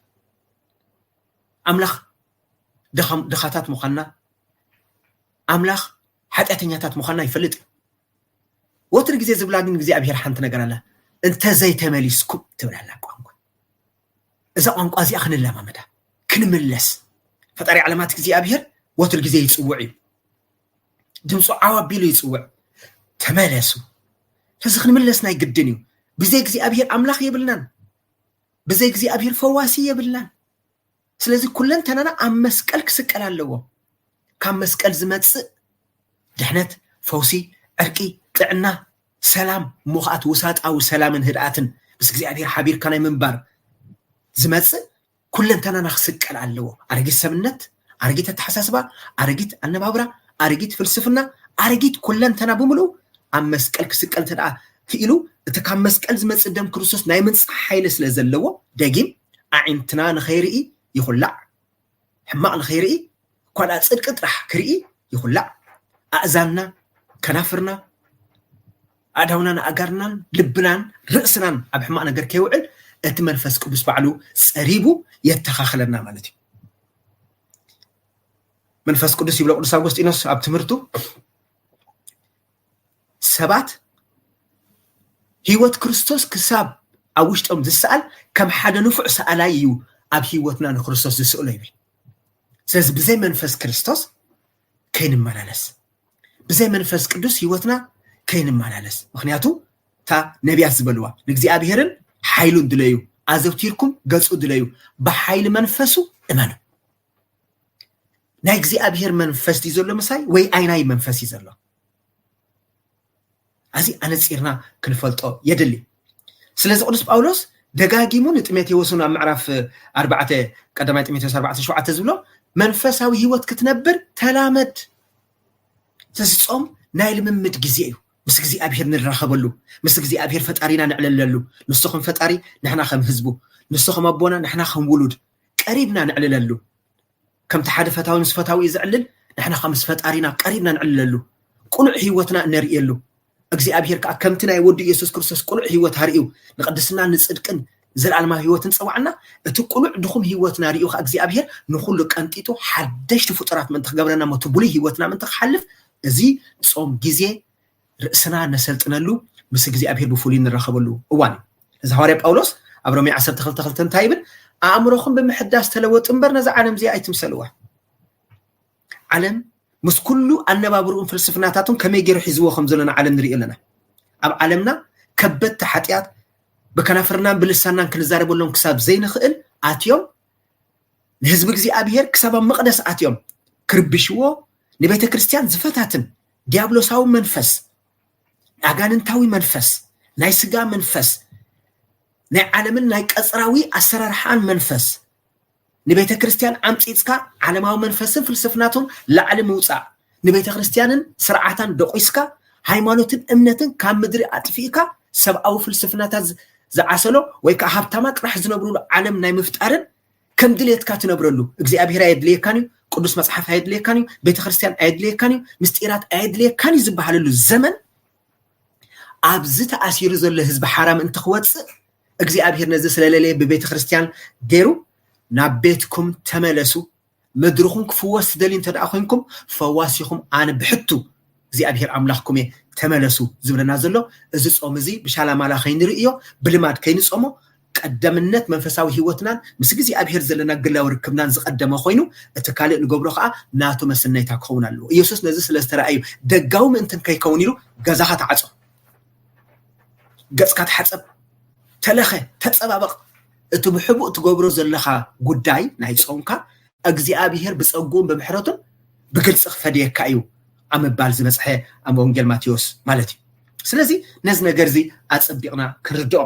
ኣምላኽ ድኻም-፣ ድኻታት ምዃንና፣ ኣምላኽ ሓጢኣተኛታት ምዃንና ይፈልጥ እዩ። ወትሩ ግዜ ዝብላ ግን እግዚኣብሔር ሓንቲ ነገር ኣላ፣ እንተዘይተመሊስኩም ትብል ኣላ ቋንቋ። እዛ ቋንቋ እዚኣ ክንለማመዳ፣ ክንምለስ። ፈጣሪ ዓለማት እግዚኣብሔር ወትሩ ግዜ ይጽውዕ እዩ። ድምፁ ዓው ኣቢሉ ይጽውዕ፣ ተመለሱ። ስለዚ ክንምለስ ናይ ግድን እዩ። ብዘይ እግዚኣብሔር ኣምላኽ የብልናን። ብዘይ እግዚኣብሔር ፈዋሲ የብልናን። ስለዚ ኩለንተናና ኣብ መስቀል ክስቀል ኣለዎ። ካብ መስቀል ዝመጽእ ድሕነት፣ ፈውሲ፣ ዕርቂ፣ ጥዕና፣ ሰላም፣ እሞ ኸኣ እቲ ውሳጣዊ ሰላምን ህድኣትን ምስ እግዚኣብሔር ሓቢርካ ናይ ምንባር ዝመጽእ ኩለንተናና ክስቀል ኣለዎ። ኣረጊት ሰብነት፣ ኣረጊት ኣተሓሳስባ፣ ኣረጊት ኣነባብራ፣ ኣረጊት ፍልስፍና፣ ኣረጊት ኩለንተና ብምሉኡ ኣብ መስቀል ክስቀል እንተ ደኣ ክኢሉ፣ እቲ ካብ መስቀል ዝመጽእ ደም ክርስቶስ ናይ ምንጻሕ ሓይሊ ስለ ዘለዎ፣ ደጊም ኣዒንትና ንኸይርኢ ይኹላዕ፣ ሕማቕ ንኸይርኢ፣ እኳ ደኣ ጽድቂ ጥራሕ ክርኢ ይኹላዕ፣ ኣእዛንና፣ ከናፍርና፣ ኣእዳውናን ኣእጋርናን ልብናን ርእስናን ኣብ ሕማቕ ነገር ከይውዕል እቲ መንፈስ ቅዱስ ባዕሉ ጸሪቡ የተኻኽለና ማለት እዩ። መንፈስ ቅዱስ ይብሎ ቅዱስ ኣውጎስጢኖስ ኣብ ትምህርቱ፣ ሰባት ህይወት ክርስቶስ ክሳብ ኣብ ውሽጦም ዝሰኣል ከም ሓደ ንፉዕ ሰኣላይ እዩ ኣብ ህይወትና ንክርስቶስ ዝስእሎ ይብል። ስለዚ ብዘይ መንፈስ ክርስቶስ ከይንመላለስ፣ ብዘይ መንፈስ ቅዱስ ህይወትና ከይንመላለስ። ምኽንያቱ እታ ነቢያት ዝበልዋ ንእግዚኣብሔርን ሓይሉን ድለዩ፣ ኣዘውቲርኩም ገጹ ድለዩ፣ ብሓይሊ መንፈሱ እመኑ። ናይ እግዚኣብሔር መንፈስ ድዩ ዘሎ ምሳይ ወይ ኣይናይ መንፈስ እዩ ዘሎ? ኣዚ ኣነጺርና ክንፈልጦ የድሊ። ስለዚ ቅዱስ ጳውሎስ ደጋጊሙ ንጢሞቴዎስ እውን ኣብ ምዕራፍ ኣርባዕተ፣ ቀዳማይ ጢሞቴዎስ ኣርባዕተ ሸውዓተ ዝብሎ፣ መንፈሳዊ ህይወት ክትነብር ተላመድ። ስለዚ ጾም ናይ ልምምድ ግዜ እዩ። ምስ እግዚኣብሔር ንራኸበሉ፣ ምስ እግዚኣብሔር ፈጣሪና ነዕልለሉ፣ ንሱ ከም ፈጣሪ ንሕና ከም ህዝቡ፣ ንሱ ከም ኣቦና ንሕና ከም ውሉድ ቀሪብና ነዕልለሉ። ከምቲ ሓደ ፈታዊ ምስ ፈታዊ እዩ ዘዕልል፣ ንሕና ከኣ ምስ ፈጣሪና ቀሪብና ነዕልለሉ፣ ቅኑዕ ህይወትና እነርእየሉ። እግዚኣብሔር ከኣ ከምቲ ናይ ወዱ ኢየሱስ ክርስቶስ ቅኑዕ ህይወት ኣርእዩ፣ ንቅድስናን ንጽድቅን ዘለኣለማዊ ህይወትን ጸዋዕና፣ እቲ ቅኑዕ ድኹም ህይወትና ርእዩ ከኣ እግዚኣብሔር ንኹሉ ቀንጢጡ ሓደሽቲ ፍጡራት ምእንቲ ክገብረና፣ እሞ እቲ ብሉይ ህይወትና ምእንቲ ክሓልፍ፣ እዚ ጾም ግዜ ርእስና ነሰልጥነሉ፣ ምስ እግዚኣብሔር ብፍሉይ ንራኸበሉ እዋን እዩ። እዚ ሃዋርያ ጳውሎስ ኣብ ሮሜ ዓሰርተ ክልተ ክልተ እንታይ ይብል? ኣእምሮኹም ብምሕዳስ ተለወጡ እምበር ነዛ ዓለም እዚኣ ኣይትምሰልዋ። ዓለም ምስ ኩሉ ኣነባብርኡን ፍልስፍናታቱን ከመይ ገይሩ ሒዝዎ ከም ዘሎ ንዓለም ንሪኦ ኣለና። ኣብ ዓለምና ከበድቲ ሓጢኣት ብከናፍርናን ብልሳናን ክንዛረበሎም ክሳብ ዘይንኽእል ኣትዮም ንህዝቢ እግዚኣብሔር ክሳብ ኣብ መቕደስ ኣትዮም ክርብሽዎ ንቤተ ክርስቲያን ዝፈታትን ዲያብሎሳዊ መንፈስ ኣጋንንታዊ መንፈስ ናይ ስጋ መንፈስ ናይ ዓለምን ናይ ቀፅራዊ ኣሰራርሓን መንፈስ ንቤተ ክርስቲያን ዓምፂፅካ ዓለማዊ መንፈስን ፍልስፍናቱን ላዕሊ ምውፃእ ንቤተ ክርስቲያንን ስርዓታን ደቂስካ ሃይማኖትን እምነትን ካብ ምድሪ ኣጥፊእካ ሰብኣዊ ፍልስፍናታት ዝዓሰሎ ወይ ከዓ ሃብታማ ጥራሕ ዝነብሩሉ ዓለም ናይ ምፍጣርን ከም ድሌትካ ትነብረሉ እግዚኣብሔር ኣየድልየካን እዩ ቅዱስ መፅሓፍ ኣየድልየካን እዩ ቤተክርስትያን ኣየድልየካን እዩ ምስጢራት ኣየድልየካን እዩ ዝበሃለሉ ዘመን ኣብዚ ተኣሲሩ ዘሎ ህዝቢ ሓራ ምእንቲ ክወፅእ እግዚኣብሔር ነዚ ስለለለየ ብቤተ ክርስቲያን ገይሩ ናብ ቤትኩም ተመለሱ ምድርኹም ክፍወስ ትደልዩ እንተ ደኣ ኮይንኩም ፈዋሲኹም ኣነ ብሕቱ እግዚኣብሔር ኣምላኽኩም እየ ተመለሱ ዝብለና ዘሎ እዚ ጾም እዚ ብሻላማላ ከይንርእዮ ብልማድ ከይንጾሞ ቀደምነት መንፈሳዊ ህይወትናን ምስ እግዚኣብሔር ዘለና ግላዊ ርክብናን ዝቐደመ ኮይኑ እቲ ካልእ ንገብሮ ከዓ ናቱ መስነይታ ክኸውን ኣለዎ ኢየሱስ ነዚ ስለ ዝተረኣዩ ደጋዊ ምእንትን ከይከውን ኢሉ ገዛኻ ተዓጾ ገጽካ ተሓጸብ ተለኸ ተጸባበቕ እቲ ብሕቡእ ትገብሮ ዘለኻ ጉዳይ ናይ ጾምካ እግዚኣብሔር ብጸጉኡን ብምሕረቱን ብግልጺ ክፈድየካ እዩ ኣብ ምባል ዝበጽሐ ኣብ ወንጌል ማቴዎስ ማለት እዩ ስለዚ ነዚ ነገር እዚ ኣጸቢቕና ክንርድኦ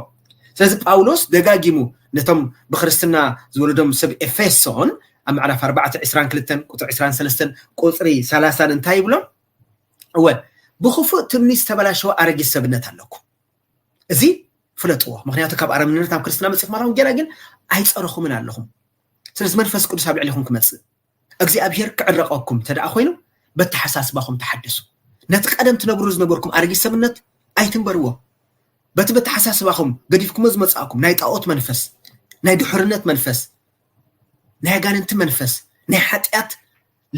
ስለዚ ጳውሎስ ደጋጊሙ ነቶም ብክርስትና ዝወለዶም ሰብ ኤፌሶን ኣብ ምዕራፍ ኣርባዕተ ዕስራን ክልተን ቁፅሪ ዕስራን ሰለስተን ቁፅሪ ሰላሳን እንታይ ይብሎም እወ ብክፉእ ትምኒት ዝተበላሸወ ኣረጊት ሰብነት ኣለኩም እዚ ፍለጥዎ ምክንያቱ ካብ ኣረምነት ናብ ክርስትና መፅእ ማለት ወንጌላ ግን ኣይፀረኹምን ኣለኹም ስለዚ መንፈስ ቅዱስ ኣብ ልዕሊኹም ክመፅእ እግዚኣብሔር ክዕረቐኩም እንተ ደኣ ኮይኑ በተሓሳስባኹም ተሓደሱ ነቲ ቀደም ትነብሩ ዝነበርኩም ኣረጊት ሰብነት ኣይትንበርዎ በቲ በተሓሳስባኹም ገዲፍኩሞ ዝመፃእኩም ናይ ጣዖት መንፈስ ናይ ድሕርነት መንፈስ ናይ ኣጋንንቲ መንፈስ ናይ ሓጢኣት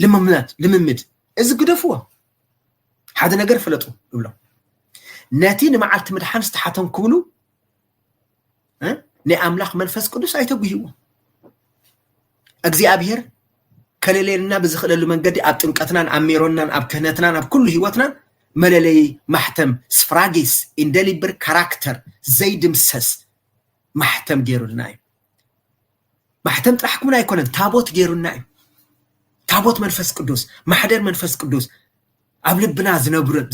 ልምምናት ልምምድ እዚ ግደፍዎ ሓደ ነገር ፍለጡ ይብሎም ነቲ ንመዓልቲ ምድሓን ዝተሓተም ክብሉ ናይ ኣምላኽ መንፈስ ቅዱስ ኣይተጉህዎ እግዚኣብሔር ከለለየልና ብዝኽእለሉ መንገዲ ኣብ ጥምቀትናን ኣብ ሜሮንናን ኣብ ክህነትናን ኣብ ኩሉ ህይወትናን መለለይ ማሕተም ስፍራጊስ ኢንደሊብር ካራክተር ዘይድምሰስ ማሕተም ገይሩልና እዩ ማሕተም ጥራሕ ክውን ኣይኮነን ታቦት ገይሩና እዩ ታቦት መንፈስ ቅዱስ ማሕደር መንፈስ ቅዱስ ኣብ ልብና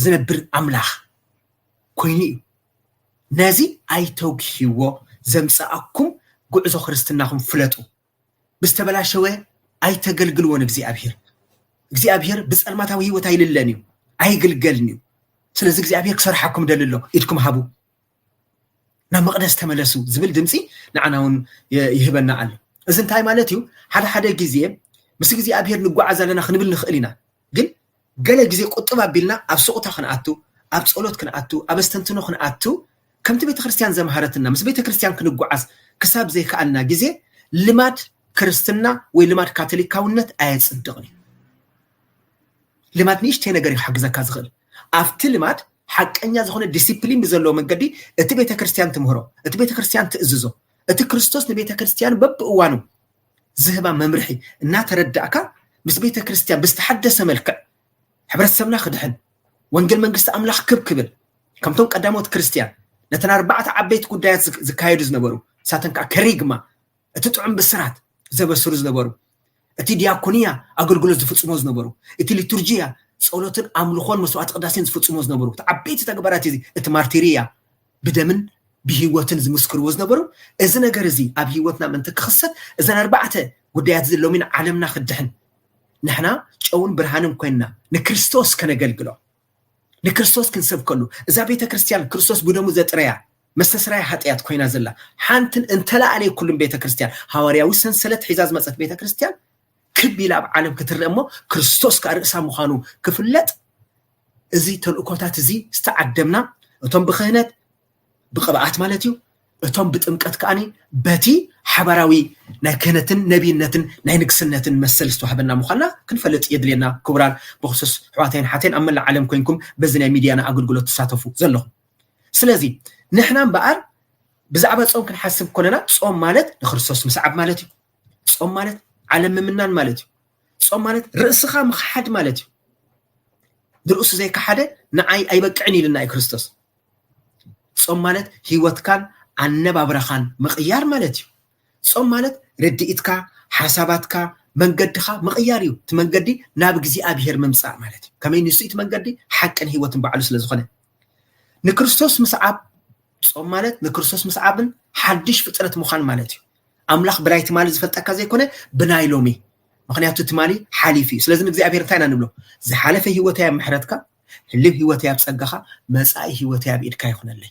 ዝነብር ኣምላኽ ኮይኑ እዩ ነዚ ኣይተውኪዎ ዘምፀኣኩም ጉዕዞ ክርስትናኹም ፍለጡ ብዝተበላሸወ ኣይተገልግልዎ ንእግዚኣብሔር እግዚኣብሔር ብፀልማታዊ ህይወት ኣይልለን እዩ ኣይግልገልን እዩ ስለዚ እግዚኣብሔር ክሰርሓኩም ደሊ ኣሎ ኢድኩም ሃቡ ናብ መቕደስ ተመለሱ ዝብል ድምፂ ንዓና እውን ይህበና ኣሎ እዚ እንታይ ማለት እዩ ሓደ ሓደ ግዜ ምስ እግዚኣብሔር ንጓዓዝ ኣለና ክንብል ንኽእል ኢና ግን ገለ ግዜ ቁጥብ ኣቢልና ኣብ ሱቕታ ክንኣቱ ኣብ ጸሎት ክንኣቱ ኣብ ኣስተንትኖ ክንኣቱ ከምቲ ቤተክርስትያን ዘምሃረትና ምስ ቤተክርስትያን ክንጓዓዝ ክሳብ ዘይከኣልና ግዜ ልማድ ክርስትና ወይ ልማድ ካቶሊካውነት ኣየፅድቕን እዩ ልማድ ንእሽተይ ነገር እዩ ክሕግዘካ ዝኽእል ኣብቲ ልማድ ሓቀኛ ዝኾነ ዲሲፕሊን ብዘለዎ መንገዲ እቲ ቤተክርስትያን ትምህሮ እቲ ቤተክርስትያን ትእዝዞ እቲ ክርስቶስ ንቤተክርስትያን በብእዋኑ ዝህባ መምርሒ እናተረዳእካ ምስ ቤተ ክርስቲያን ብዝተሓደሰ መልክዕ ሕብረተሰብና ክድሕን ወንጌል መንግስቲ ኣምላኽ ክብ ክብል ከምቶም ቀዳሞት ክርስቲያን ነተን ኣርባዕተ ዓበይቲ ጉዳያት ዝካየዱ ዝነበሩ ንሳተን ከዓ ከሪግማ እቲ ጥዑም ብስራት ዘበስሩ ዝነበሩ እቲ ዲያኮንያ ኣገልግሎት ዝፍፅሞ ዝነበሩ እቲ ሊቱርጂያ ጸሎትን ኣምልኾን መስዋዕቲ ቅዳሴን ዝፍፅሞ ዝነበሩ እቲ ዓበይቲ ተግባራት እዚ እቲ ማርቲርያ ብደምን ብህይወትን ዝምስክርዎ ዝነበሩ እዚ ነገር እዚ ኣብ ህይወትና ምእንቲ ክኽሰት እዘን ኣርባዕተ ጉዳያት እዚ ሎሚን ዓለምና ክድሕን ንሕና ጨውን ብርሃንን ኮይንና ንክርስቶስ ከነገልግሎ ንክርስቶስ ክንሰብከሉ እዛ ቤተ ክርስቲያን ክርስቶስ ብደሙ ዘጥረያ መስተስራያ ሓጢኣት ኮይና ዘላ ሓንትን እንተለኣለይ ኩሉም ቤተ ክርስቲያን ሃዋርያዊ ሰንሰለት ሒዛ ዝመፀት ቤተ ክርስቲያን ክብ ኢላ ኣብ ዓለም ክትረአ እሞ ክርስቶስ ከዓ ርእሳ ምዃኑ ክፍለጥ እዚ ተልእኮታት እዚ ዝተዓደምና እቶም ብክህነት ብቅብኣት ማለት እዩ እቶም ብጥምቀት ከዓኒ በቲ ሓባራዊ ናይ ክህነትን ነቢይነትን ናይ ንግስነትን መሰል ዝተዋህበና ምዃንና ክንፈልጥ የድልየና ክቡራን ብክሱስ ኣሕዋተይን ሓተይን ኣብ መላእ ዓለም ኮይንኩም በዚ ናይ ሚድያና ኣገልግሎት ትሳተፉ ዘለኹም ስለዚ ንሕና እምበኣር ብዛዕባ ጾም ክንሓስብ ከለና ጾም ማለት ንክርስቶስ ምስዓብ ማለት እዩ። ጾም ማለት ዓለም ምምናን ማለት እዩ። ጾም ማለት ርእስኻ ምኽሓድ ማለት እዩ። ንርእሱ ዘይከሓደ ንዓይ ኣይበቅዕን ኢልና እዩ ክርስቶስ። ጾም ማለት ህይወትካን ኣነባብራኻን ምቕያር ማለት እዩ። ጾም ማለት ርድኢትካ፣ ሓሳባትካ፣ መንገድኻ ምቕያር እዩ። እቲ መንገዲ ናብ እግዚኣብሔር ምምጻእ ማለት እዩ። ከመይ ንሱ እቲ መንገዲ ሓቅን ህይወትን ባዕሉ ስለ ዝኾነ። ንክርስቶስ ምስዓብ ጾም ማለት ንክርስቶስ ምስዓብን ሓድሽ ፍጥረት ምዃን ማለት እዩ። ኣምላኽ ብናይ ትማሊ ዝፈልጠካ ዘይኮነ ብናይ ሎሚ። ምኽንያቱ ትማሊ ሓሊፉ እዩ። ስለዚ ንእግዚኣብሔር እንታይ ኢና ንብሎ? ዝሓለፈ ህይወተይ ኣብ ምሕረትካ፣ ህልው ህይወተይ ኣብ ጸጋኻ፣ መጻኢ ህይወተይ ኣብ ኢድካ ይኹነለይ።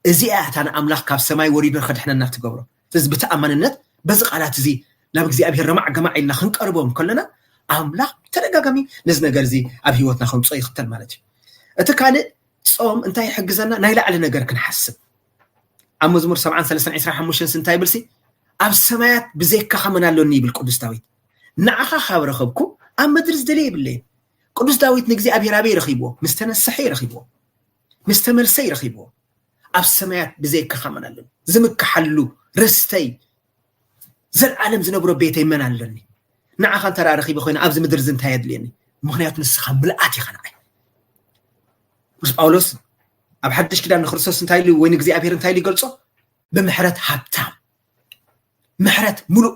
እዚኣ እያ እታ ንኣምላኽ ካብ ሰማይ ወሪዱ ንኸድሕነና ትገብሮ። ስለዚ ብተኣማንነት በዚ ቃላት እዚ ናብ እግዚኣብሔር ረማዕ ገማዕ ኢልና ክንቀርቦ እንከለና ኣምላኽ ብተደጋጋሚ ነዚ ነገር እዚ ኣብ ህይወትና ከምፅኦ ይኽተል ማለት እዩ። እቲ ካልእ ጾም እንታይ ይሕግዘና? ናይ ላዕሊ ነገር ክንሓስብ። ኣብ መዝሙር ሰብዓን ሰለስተን ዕስራን ሓሙሽተን እንታይ ይብልሲ? ኣብ ሰማያት ብዘይካኻ መን ኣሎኒ ይብል ቅዱስ ዳዊት። ንዓኻ ካብ ረኸብኩ ኣብ ምድሪ ዝደልየ የብለይን። ቅዱስ ዳዊት ንእግዚኣብሔር ኣበይ ረኺብዎ? ምስ ተነስሐ እዩ ረኺብዎ። ምስ ተመልሰ እዩ ረኺብዎ። ኣብ ሰማያት ብዘይካኻ መን ኣሎኒ? ዝምክሓሉ ርስተይ፣ ዘልዓለም ዝነብሮ ቤተይ መን ኣሎኒ? ንዓኻ እንተ ደኣ ረኺበ ኮይነ ኣብዚ ምድሪ እዚ እንታይ የድልየኒ? ምኽንያቱ ንስኻ ምልኣት ኢኻ ንዓይ። ቅዱስ ጳውሎስ ኣብ ሓድሽ ኪዳን ንክርስቶስ እንታይ ኢሉ ወይ ንእግዚኣብሔር እንታይ ኢሉ ይገልጾ? ብምሕረት ሃብታም፣ ምሕረት ሙሉእ።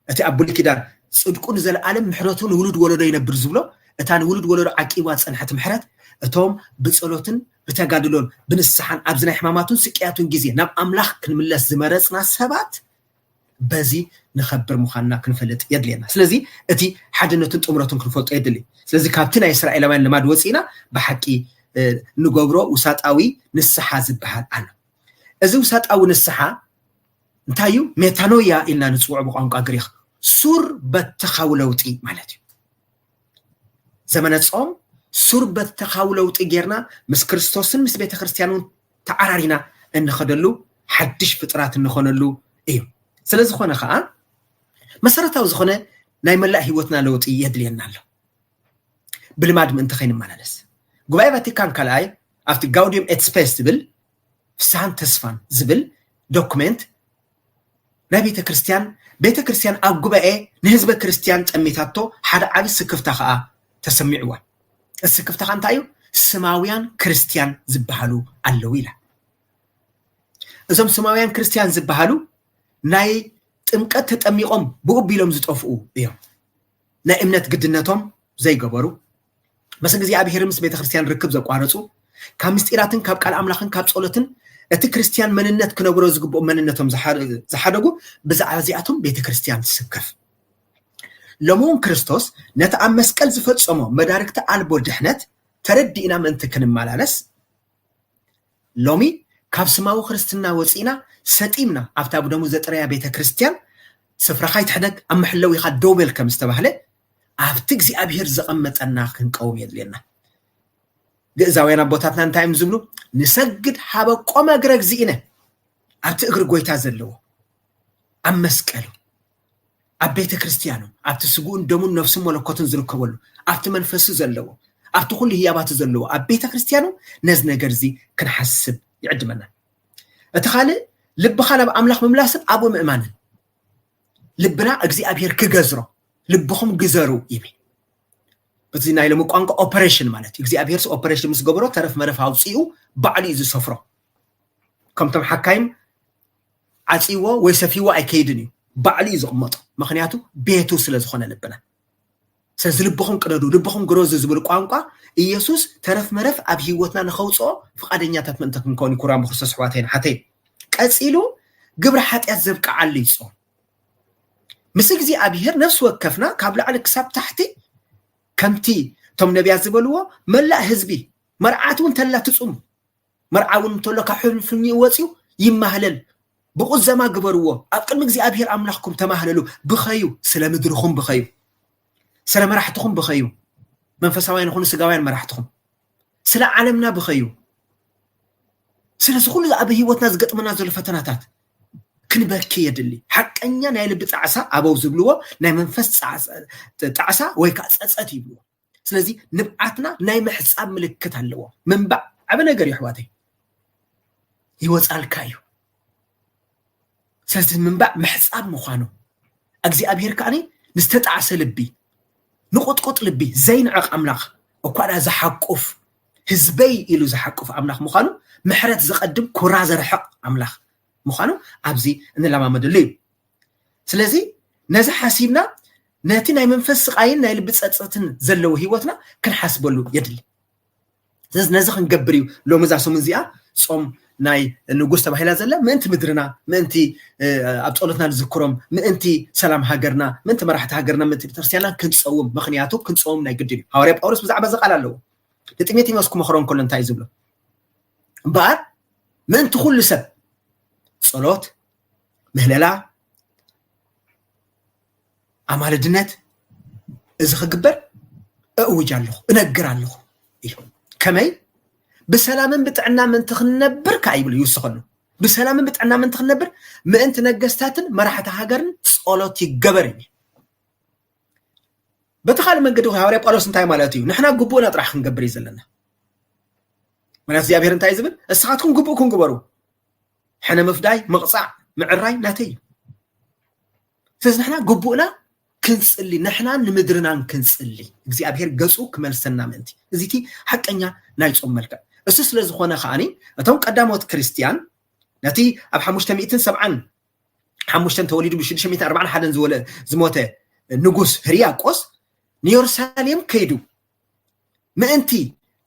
እቲ ኣብ ብሉይ ኪዳን ጽድቁ ንዘለኣለም ምሕረቱ ንውሉድ ወለዶ ይነብር ዝብሎ፣ እታ ንውሉድ ወለዶ ዓቂባ ዝጸንሐት ምሕረት እቶም ብጸሎትን ብተጋድሎን ብንስሓን ኣብዚ ናይ ሕማማቱን ስቅያቱን ግዜ ናብ ኣምላኽ ክንምለስ ዝመረጽና ሰባት በዚ ንኸብር ምዃንና ክንፈልጥ የድልየና። ስለዚ እቲ ሓድነቱን ጥምረቱን ክንፈልጦ የድሊ። ስለዚ ካብቲ ናይ እስራኤላውያን ልማድ ወፂእና ብሓቂ ንገብሮ ውሳጣዊ ንስሓ ዝበሃል ኣሎ። እዚ ውሳጣዊ ንስሓ እንታይ እዩ? ሜታኖያ ኢልና ንፅውዖ ብቋንቋ ግሪክ ሱር በተኻዊ ለውጢ ማለት እዩ። ዘመነ ጾም ሱር በተኻዊ ለውጢ ጌርና ምስ ክርስቶስን ምስ ቤተ ክርስቲያንን ተዓራሪና እንኸደሉ ሓድሽ ፍጥራት እንኾነሉ እዩ። ስለ ዝኾነ ኸዓ መሰረታዊ ዝኾነ ናይ መላእ ህይወትና ለውጢ የድልየና ኣሎ። ብልማድ ምእንቲ ከይንመላለስ ጉባኤ ቫቲካን ካልኣይ ኣብቲ ጋውዲየም ኤት ስፔስ ዝብል ፍስሃን ተስፋን ዝብል ዶኩሜንት ናይ ቤተ ክርስቲያን ቤተ ክርስቲያን ኣብ ጉባኤ ንህዝበ ክርስቲያን ጠሚታቶ ሓደ ዓቢ ስክፍታ ከዓ ተሰሚዕዋ። ስክፍታ ከዓ እንታይ እዩ? ስማውያን ክርስቲያን ዝበሃሉ ኣለዉ ኢላ። እዞም ስማውያን ክርስቲያን ዝበሃሉ ናይ ጥምቀት ተጠሚቆም ብኡ ቢሎም ዝጠፍኡ እዮም። ናይ እምነት ግድነቶም ዘይገበሩ፣ ምስ እግዚኣብሔር ምስ ቤተ ክርስቲያን ርክብ ዘቋረጹ፣ ካብ ምስጢራትን ካብ ቃል ኣምላኽን ካብ ጸሎትን እቲ ክርስቲያን መንነት ክነብሮ ዝግብኦ መንነቶም ዝሓደጉ፣ ብዛዕባ እዚኣቶም ቤተ ክርስቲያን ትስከፍ። ሎሚ እውን ክርስቶስ ነቲ ኣብ መስቀል ዝፈጸሞ መዳርግቲ ኣልቦ ድሕነት ተረዲእና ምእንቲ ክንመላለስ ሎሚ ካብ ስማዊ ክርስትና ወፂእና ሰጢምና ኣብታ ብደሙ ዘጥረያ ቤተ ክርስቲያን ስፍራኻ ይትሕደግ ኣብ መሕለዊኻ ደው በል ከም ዝተባህለ ኣብቲ እግዚኣብሔር ዘቐመጠና ክንቀውም የድልየና። ግእዛውያን ኣቦታትና እንታይ እዮም ዝብሉ? ንሰግድ ሃበ ቆመ እግረ እግዚእነ፣ ኣብቲ እግሪ ጎይታ ዘለዎ ኣብ መስቀሉ ኣብ ቤተ ክርስቲያኑ ኣብቲ ስግኡን ደሙን ነፍሱን መለኮትን ዝርከበሉ ኣብቲ መንፈሱ ዘለዎ ኣብቲ ኩሉ ህያባቱ ዘለዎ ኣብ ቤተ ክርስቲያኑ ነዚ ነገር እዚ ክንሓስብ ይዕድመና። እቲ ካልእ ልብኻ ናብ ኣምላኽ ምምላስን ኣብኡ ምእማንን። ልብና እግዚኣብሔር ክገዝሮ፣ ልብኹም ግዘሩ ይብል። በዚ ናይ ሎሚ ቋንቋ ኦፐሬሽን ማለት እዩ። እግዚኣብሔር ኦፐሬሽን ምስ ገበሮ ተረፍ መረፍ ኣውፅኡ ባዕሉ እዩ ዝሰፍሮ። ከምቶም ሓካይም ዓፂዎ ወይ ሰፊዎ ኣይከይድን እዩ፣ ባዕሉ እዩ ዝቕመጦ። ምክንያቱ ቤቱ ስለ ዝኾነ ልብና። ስለዚ ልብኹም ቅደዱ፣ ልብኹም ግረዙ ዝብል ቋንቋ ኢየሱስ ተረፍ መረፍ ኣብ ህይወትና ንኸውፅኦ ፍቓደኛታት ምእንቲ ክንከውን ይኩራም ብክርስቶስ ኣሕዋተይን ሓተይን። ቀፂሉ ግብሪ ሓጢኣት ዘብቅዓሉ እዩ ጾም። ምስ እግዚኣብሔር ነፍሲ ወከፍና ካብ ላዕሊ ክሳብ ታሕቲ ከምቲ እቶም ነቢያት ዝበልዎ መላእ ህዝቢ መርዓት እውን ተላ ትጹሙ መርዓ እውን እንተሎ ካብ ሕልፍኒኡ ወፂኡ ይማህለል። ብቁዘማ ግበርዎ፣ ኣብ ቅድሚ እግዚኣብሔር ኣምላኽኩም ተማህለሉ። ብኸዩ ስለ ምድርኹም ብኸዩ፣ ስለ መራሕትኹም ብኸዩ፣ መንፈሳውያን ይኹኑ ስጋውያን መራሕትኹም፣ ስለ ዓለምና ብኸዩ። ስለዚ ኩሉ ኣብ ህይወትና ዝገጥመና ዘሎ ፈተናታት ክንበኪ የድሊ። ሓቀኛ ናይ ልቢ ጣዕሳ ኣበው ዝብልዎ ናይ መንፈስ ጣዕሳ ወይ ከዓ ፀፀት ይብልዎ። ስለዚ ንብዓትና ናይ ምሕፃብ ምልክት ኣለዎ። ምንባዕ ዓቢ ነገር እዩ ኣሕዋተይ። ይወፃልካ እዩ። ስለዚ ምንባዕ ምሕፃብ ምዃኑ እግዚኣብሔር ከዓኒ ንዝተጣዕሰ ልቢ ንቁጥቁጥ ልቢ ዘይንዕቕ ኣምላኽ እኳ ደኣ ዝሓቁፍ ህዝበይ ኢሉ ዝሓቁፍ ኣምላኽ ምዃኑ ምሕረት ዝቐድም ኩራ ዘርሕቕ ኣምላኽ ምዃኑ ኣብዚ እንለማመደሉ እዩ። ስለዚ ነዚ ሓሲብና ነቲ ናይ መንፈስ ስቓይን ናይ ልቢ ጸጸትን ዘለዎ ህይወትና ክንሓስበሉ የድሊ። ስለዚ ነዚ ክንገብር እዩ ሎሚ እዛ ሰሙን እዚኣ ጾም ናይ ንጉስ ተባሂላ ዘላ ምእንቲ ምድርና ምእንቲ ኣብ ጸሎትና ንዝክሮም ምእንቲ ሰላም ሃገርና ምእንቲ መራሕቲ ሃገርና ምእንቲ ቤተክርስትያንና ክንጸውም ምክንያቱ ክንጸውም ናይ ግድን እዩ። ሃዋርያ ጳውሎስ ብዛዕባ እዚ ቃል ኣለዎ። ንጢሞቴዎስ ክመኽሮ እንከሎ እንታይ እዩ ዝብሎ? እምበኣር ምእንቲ ኩሉ ሰብ ጸሎት፣ ምህለላ፣ ኣማልድነት እዚ ክግበር እእውጅ ኣለኹ እነግር ኣለኹ ኢሉ። ከመይ ብሰላምን ብጥዕና ምእንቲ ክንነብር ከዓ ይብሉ ይውስኸሉ። ብሰላምን ብጥዕና ምእንቲ ክንነብር ምእንቲ ነገስታትን መራሕቲ ሃገርን ጸሎት ይገበር ይብል። በቲ ካልእ መንገዲ ሃዋርያ ጳውሎስ እንታይ ማለት እዩ? ንሕና ግቡእና ጥራሕ ክንገብር እዩ ዘለና። ምክንያቱ እግዚኣብሔር እንታይ እዩ ዝብል? እስኻትኩም ግቡእኩም ግበሩ፣ ሕነ ምፍዳይ ምቕፃዕ ምዕራይ ናተይ እዩ። ስለዚ ንሕና ግቡእና ክንፅሊ ንሕናን ንምድርናን ክንፅሊ እግዚኣብሔር ገፁ ክመልሰና ምእንቲ እዚ እቲ ሓቀኛ ናይ ጾም መልክዕ እሱ ስለ ዝኾነ ከዓኒ እቶም ቀዳሞት ክርስትያን ነቲ ኣብ ሓሙሽተ ሚእትን ሰብዓን ሓሙሽተን ተወሊዱ ብሽዱሽተ ሚእትን ኣርባዓን ሓደን ዝወለ ዝሞተ ንጉስ ህርያቆስ ንየሩሳሌም ከይዱ ምእንቲ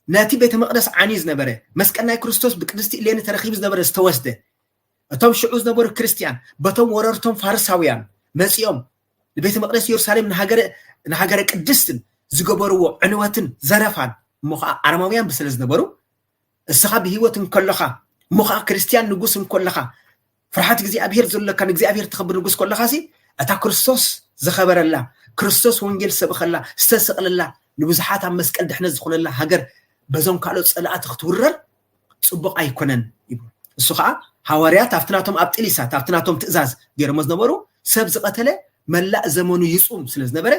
ነቲ ቤተ መቕደስ ዓንዩ ዝነበረ መስቀል ናይ ክርስቶስ ብቅድስቲ እሌኒ ተረኺቡ ዝነበረ ዝተወስደ እቶም ሽዑ ዝነበሩ ክርስትያን በቶም ወረርቶም ፋርሳውያን መጺኦም ንቤተ መቕደስ ኢየሩሳሌም ንሃገረ ቅድስትን ዝገበርዎ ዕንወትን ዘረፋን እሞ ከዓ ኣረማውያን ብስለ ዝነበሩ እስኻ ብህይወት እንከለኻ እሞ ከዓ ክርስትያን ንጉስ እንከለኻ ፍርሓት እግዚኣብሔር ዘለካ ንእግዚኣብሔር ተኸብር ንጉስ ከለኻ ሲ እታ ክርስቶስ ዝኸበረላ ክርስቶስ ወንጌል ዝሰብኸላ ዝተሰቕለላ ንብዙሓት ኣብ መስቀል ድሕነት ዝኾነላ ሃገር በዞም ካልኦት ጸላእቲ ክትውረር ጽቡቕ ኣይኮነን ይብሉ። እሱ ከዓ ሃዋርያት ኣብቲ ናቶም ኣብ ጥሊሳት ኣብቲ ናቶም ትእዛዝ ገይሮሞ ዝነበሩ ሰብ ዝቐተለ መላእ ዘመኑ ይጹም ስለ ዝነበረ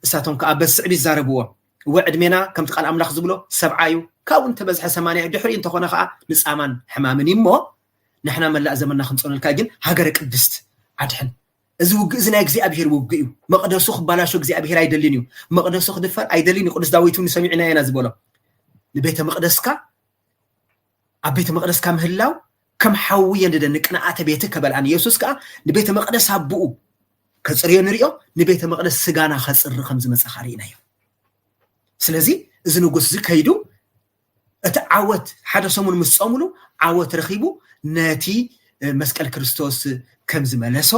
እሳቶም ከዓ በስዕብ ይዛረብዎ። እወ ዕድሜና ከምቲ ቃል ኣምላኽ ዝብሎ ሰብዓ እዩ፣ ካብኡ እንተበዝሐ ሰማንያ እዩ፣ ድሕሪኡ እንተኾነ ከዓ ንጻማን ሕማምን እዩ እሞ ንሕና መላእ ዘመንና ክንጸነልካ ግን ሃገረ ቅድስት ኣድሕን። እዚ ውግእ እዚ ናይ እግዚኣብሔር ውግእ እዩ። መቕደሱ ክባላሾ እግዚኣብሔር ኣይደልን እዩ። መቕደሱ ክድፈር ኣይደልን እዩ። ቅዱስ ዳዊት እውን ሰሚዕና ኢና ዝበሎ ንቤተ መቕደስካ ኣብ ቤተ መቕደስካ ምህላው ከም ሓዊ የንድደ ንቅንኣተ ቤትከ በልኣን። ኢየሱስ ከዓ ንቤተ መቕደስ ኣቦኡ ከፅርዮ ንሪኦ፣ ንቤተ መቕደስ ስጋና ከፅሪ ከም ዝመፀኻ ርኢናዮ። ስለዚ እዚ ንጉስ እዚ ከይዱ እቲ ዓወት ሓደ ሰሙን ምስ ጾምሉ ዓወት ረኺቡ ነቲ መስቀል ክርስቶስ ከም ዝመለሶ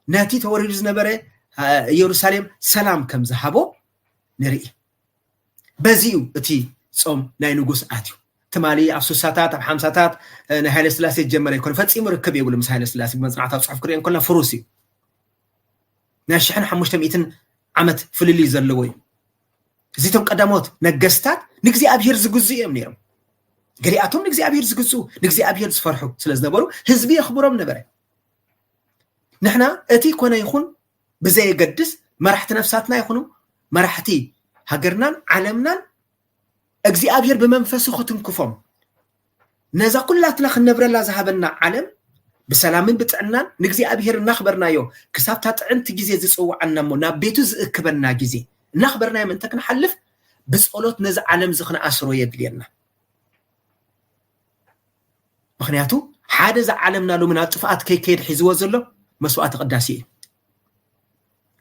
ነቲ ተወሪዱ ዝነበረ ኢየሩሳሌም ሰላም ከም ዝሃቦ ንርኢ። በዚ እዩ እቲ ጾም ናይ ንጉስ ኣትዩ። ትማሊ ኣብ ሱሳታት ኣብ ሓምሳታት ናይ ሃይለ ስላሴ ዝጀመረ ይኮነ ፈጺሙ ርክብ የብሉ ምስ ሃይለ ስላሴ ብመጽናዕታዊ ጽሑፍ ክሪኦ እንከልና ፍሩስ እዩ። ናይ ሽሕን ሓሙሽተ ሚእትን ዓመት ፍልልይ ዘለዎ እዩ። እዚቶም ቀዳሞት ነገስታት ንእግዚኣብሔር ዝግዙ እዮም ነይሮም። ገሊኣቶም ንእግዚኣብሔር ዝግዙ ንእግዚኣብሔር ዝፈርሑ ስለ ዝነበሩ ህዝቢ የኽብሮም ነበረ። ንሕና እቲ ኮነ ይኹን ብዘየገድስ መራሕቲ ነፍሳትና ይኹኑ መራሕቲ ሃገርናን ዓለምናን እግዚኣብሔር ብመንፈሱ ክትንክፎም ነዛ ኩላትና ክንነብረላ ዝሃበና ዓለም ብሰላምን ብጥዕናን ንእግዚኣብሔር እናኽበርናዮ ክሳብታ ጥዕንቲ ግዜ ዝፅውዓና እሞ ናብ ቤቱ ዝእክበና ግዜ እናኽበርናዮ ምእንተ ክንሓልፍ ብፀሎት ነዚ ዓለም እዚ ክንኣስሮ የድልየና። ምክንያቱ ሓደ እዚ ዓለምና ሎሚ ናብ ጥፍኣት ከይከይድ ሒዝዎ ዘሎ መስዋዕቲ ቅዳሴ እዩ።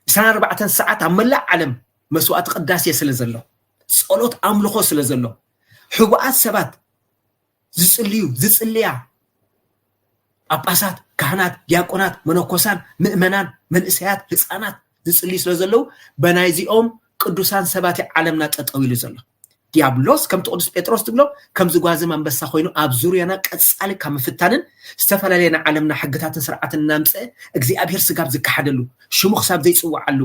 ዕስራን ኣርባዕተን ሰዓት ኣብ መላእ ዓለም መስዋዕቲ ቅዳሴ ስለ ዘሎ፣ ጸሎት ኣምልኾ ስለ ዘሎ፣ ሕቡኣት ሰባት ዝጽልዩ ዝጽልያ ጳጳሳት፣ ካህናት፣ ዲያቆናት፣ መነኮሳን፣ ምእመናን፣ መንእሰያት፣ ህፃናት ዝጽልዩ ስለ ዘለዉ በናይዚኦም ቅዱሳን ሰባት እዩ ዓለምና ጠጠው ኢሉ ዘሎ። ዲያብሎስ ከምቲ ቅዱስ ጴጥሮስ ትብሎ ከምዚ ጓዝም ኣንበሳ ኮይኑ ኣብ ዙርያና ቀጻሊ ካብ ምፍታንን ዝተፈላለየ ናይ ዓለምና ሕግታትን ስርዓትን እናምፀ እግዚኣብሔር ስጋብ ዝከሓደሉ ሽሙ ክሳብ ዘይፅዋዓሉ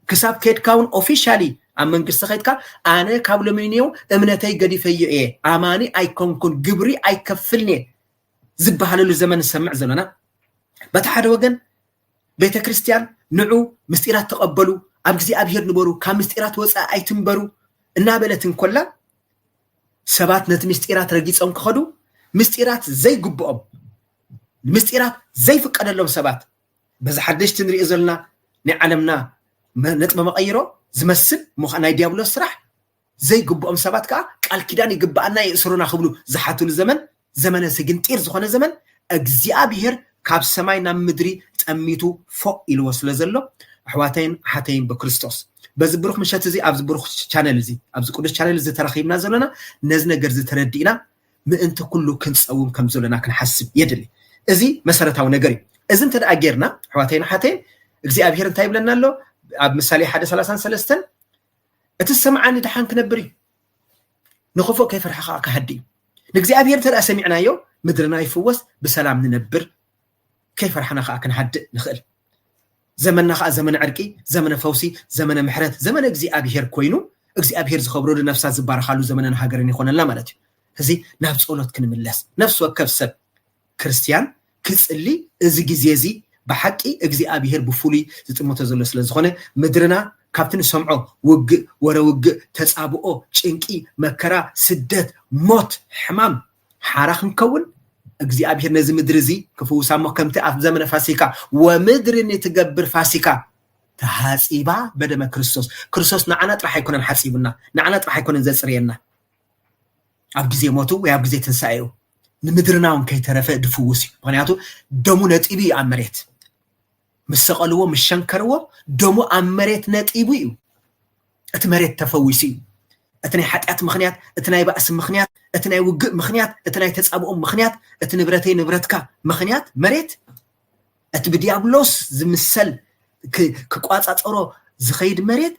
ክሳብ ከድካ እውን ኦፊሻሊ ኣብ መንግስቲ ከድካ ኣነ ካብ ሎሚኒዮ እምነተይ ገዲፈዮ እየ ኣማኒ ኣይኮንኩን ግብሪ ኣይከፍልን እየ ዝበሃለሉ ዘመን ንሰምዕ ዘለና። በቲ ሓደ ወገን ቤተ ክርስቲያን ንዑ ምስጢራት ተቐበሉ፣ ኣብ እግዚኣብሔር ንበሩ፣ ካብ ምስጢራት ወፃኢ ኣይትንበሩ እናበለት እንኮላ ሰባት ነቲ ምስጢራት ረጊፆም ክኸዱ ምስጢራት ዘይግብኦም ምስጢራት ዘይፍቀደሎም ሰባት፣ በዚ ሓደሽቲ ንሪኦ ዘለና ናይ ዓለምና ነጥበ መቐይሮ ዝመስል ናይ ዲያብሎስ ስራሕ ዘይግብኦም ሰባት ከዓ ቃል ኪዳን ይግብኣና የእስሩና ክብሉ ዝሓትሉ ዘመን፣ ዘመነ ስግንጢር ዝኾነ ዘመን፣ እግዚኣብሔር ካብ ሰማይ ናብ ምድሪ ጠሚቱ ፎቕ ኢልዎ ስለ ዘሎ፣ ኣሕዋተይን ኣሓተይን ብክርስቶስ፣ በዚ ብሩኽ ምሸት እዚ ኣብዚ ብሩኽ ቻነል እዚ ኣብዚ ቅዱስ ቻነል እዚ ተረኺብና ዘለና ነዚ ነገር እዚ ተረዲእና ምእንቲ ኩሉ ክንፀውም ከም ዘለና ክንሓስብ የድሊ። እዚ መሰረታዊ ነገር እዩ። እዚ እንተ ደኣ ጌርና ኣሕዋተይን ኣሓተይን እግዚኣብሔር እንታይ ይብለና ኣሎ? ኣብ ምሳሌ ሓደ ሰላሳን ሰለስተን እቲ ዝሰምዓኒ ደሓን ክነብር እዩ፣ ንኽፉእ ከይፈርሐ ከዓ ክሃዲ እዩ። ንእግዚኣብሔር እንተ ደኣ ሰሚዕናዮ ምድርና ይፍወስ፣ ብሰላም ንነብር፣ ከይፈርሓና ከዓ ክንሃድእ ንኽእል። ዘመንና ከዓ ዘመነ ዕርቂ፣ ዘመነ ፈውሲ፣ ዘመነ ምሕረት፣ ዘመነ እግዚኣብሔር ኮይኑ እግዚኣብሔር ዝኸብረሉ ነፍሳት ዝባረኻሉ ዘመነን ሃገርን ይኾነልና ማለት እዩ። እዚ ናብ ጸሎት ክንምለስ ነፍሲ ወከፍ ሰብ ክርስትያን ክጽሊ እዚ ግዜ እዚ ብሓቂ እግዚኣብሔር ብፍሉይ ዝጥምቶ ዘሎ ስለ ዝኾነ ምድርና ካብቲ ንሰምዖ ውግእ፣ ወረ ውግእ፣ ተጻብኦ፣ ጭንቂ፣ መከራ፣ ስደት፣ ሞት፣ ሕማም ሓራ ክንከውን እግዚኣብሔር ነዚ ምድሪ እዚ ክፍውሳ እሞ ከምቲ ኣብ ዘመነ ፋሲካ ወምድሪ ንትገብር ፋሲካ ተሃጺባ በደመ ክርስቶስ። ክርስቶስ ንዓና ጥራሕ ኣይኮነን ሓጺቡና፣ ንዓና ጥራሕ ኣይኮነን ዘጽርየና። ኣብ ግዜ ሞቱ ወይ ኣብ ግዜ ትንሳኤኡ ንምድርና እውን ከይተረፈ ድፍውስ እዩ። ምክንያቱ ደሙ ነጢቡ እዩ ኣብ መሬት። ምስ ሰቐልዎ፣ ምስ ሸንከርዎ ደሙ ኣብ መሬት ነጢቡ እዩ። እቲ መሬት ተፈዊሱ እዩ። እቲ ናይ ሓጢኣት ምኽንያት፣ እቲ ናይ ባእሲ ምኽንያት፣ እቲ ናይ ውግእ ምኽንያት፣ እቲ ናይ ተጻብኦ ምኽንያት፣ እቲ ንብረተይ ንብረትካ ምኽንያት መሬት፣ እቲ ብዲያብሎስ ዝምሰል ክ- ክቋጻጸሮ ዝኸይድ መሬት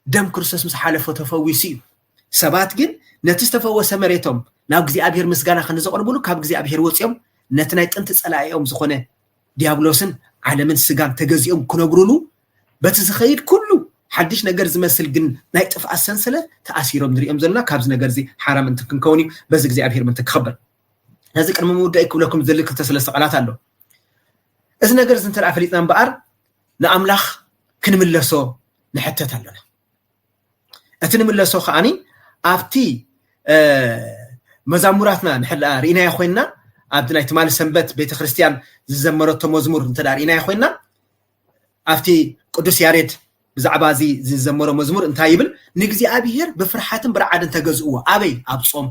ደም ክርስቶስ ምስ ሓለፎ ተፈዊሱ እዩ። ሰባት ግን ነቲ ዝተፈወሰ መሬቶም ናብ እግዚኣብሔር ምስጋና ከንዘቕርብሉ ካብ እግዚኣብሔር ወፂኦም ነቲ ናይ ጥንቲ ጸላኢኦም ዝኾነ ዲያብሎስን ዓለምን ስጋን ተገዚኦም ክነብሩሉ በቲ ዝኸይድ ኩሉ ሓድሽ ነገር ዝመስል ግን ናይ ጥፍኣት ሰንሰለት ተኣሲሮም ንሪኦም ዘለና። ካብዚ ነገር እዚ ሓራ ምእንቲ ክንከውን እዩ። በዚ እግዚኣብሔር ምእንቲ ክኸበር ነዚ ቅድሚ ምውዳእ ክብለኩም ዝደሊ ክልተ ሰለስተ ቃላት ኣሎ። እዚ ነገር እዚ እንተ ደኣ ፈሊጥና እምበኣር ንኣምላኽ ክንምለሶ ንሕተት ኣለና። እቲ ንምለሶ ከዓኒ ኣብቲ መዛሙራትና ንሕላ ርኢናዮ ኮይንና ኣብቲ ናይ ትማሊ ሰንበት ቤተክርስትያን ዝዘመረቶ መዝሙር እንተ ርኢናዮ ኮይንና ኣብቲ ቅዱስ ያሬድ ብዛዕባ እዚ ዝዘመሮ መዝሙር እንታይ ይብል? ንእግዚኣብሔር ብፍርሓትን ብርዓድን ተገዝእዎ። ኣበይ? ኣብ ጾም።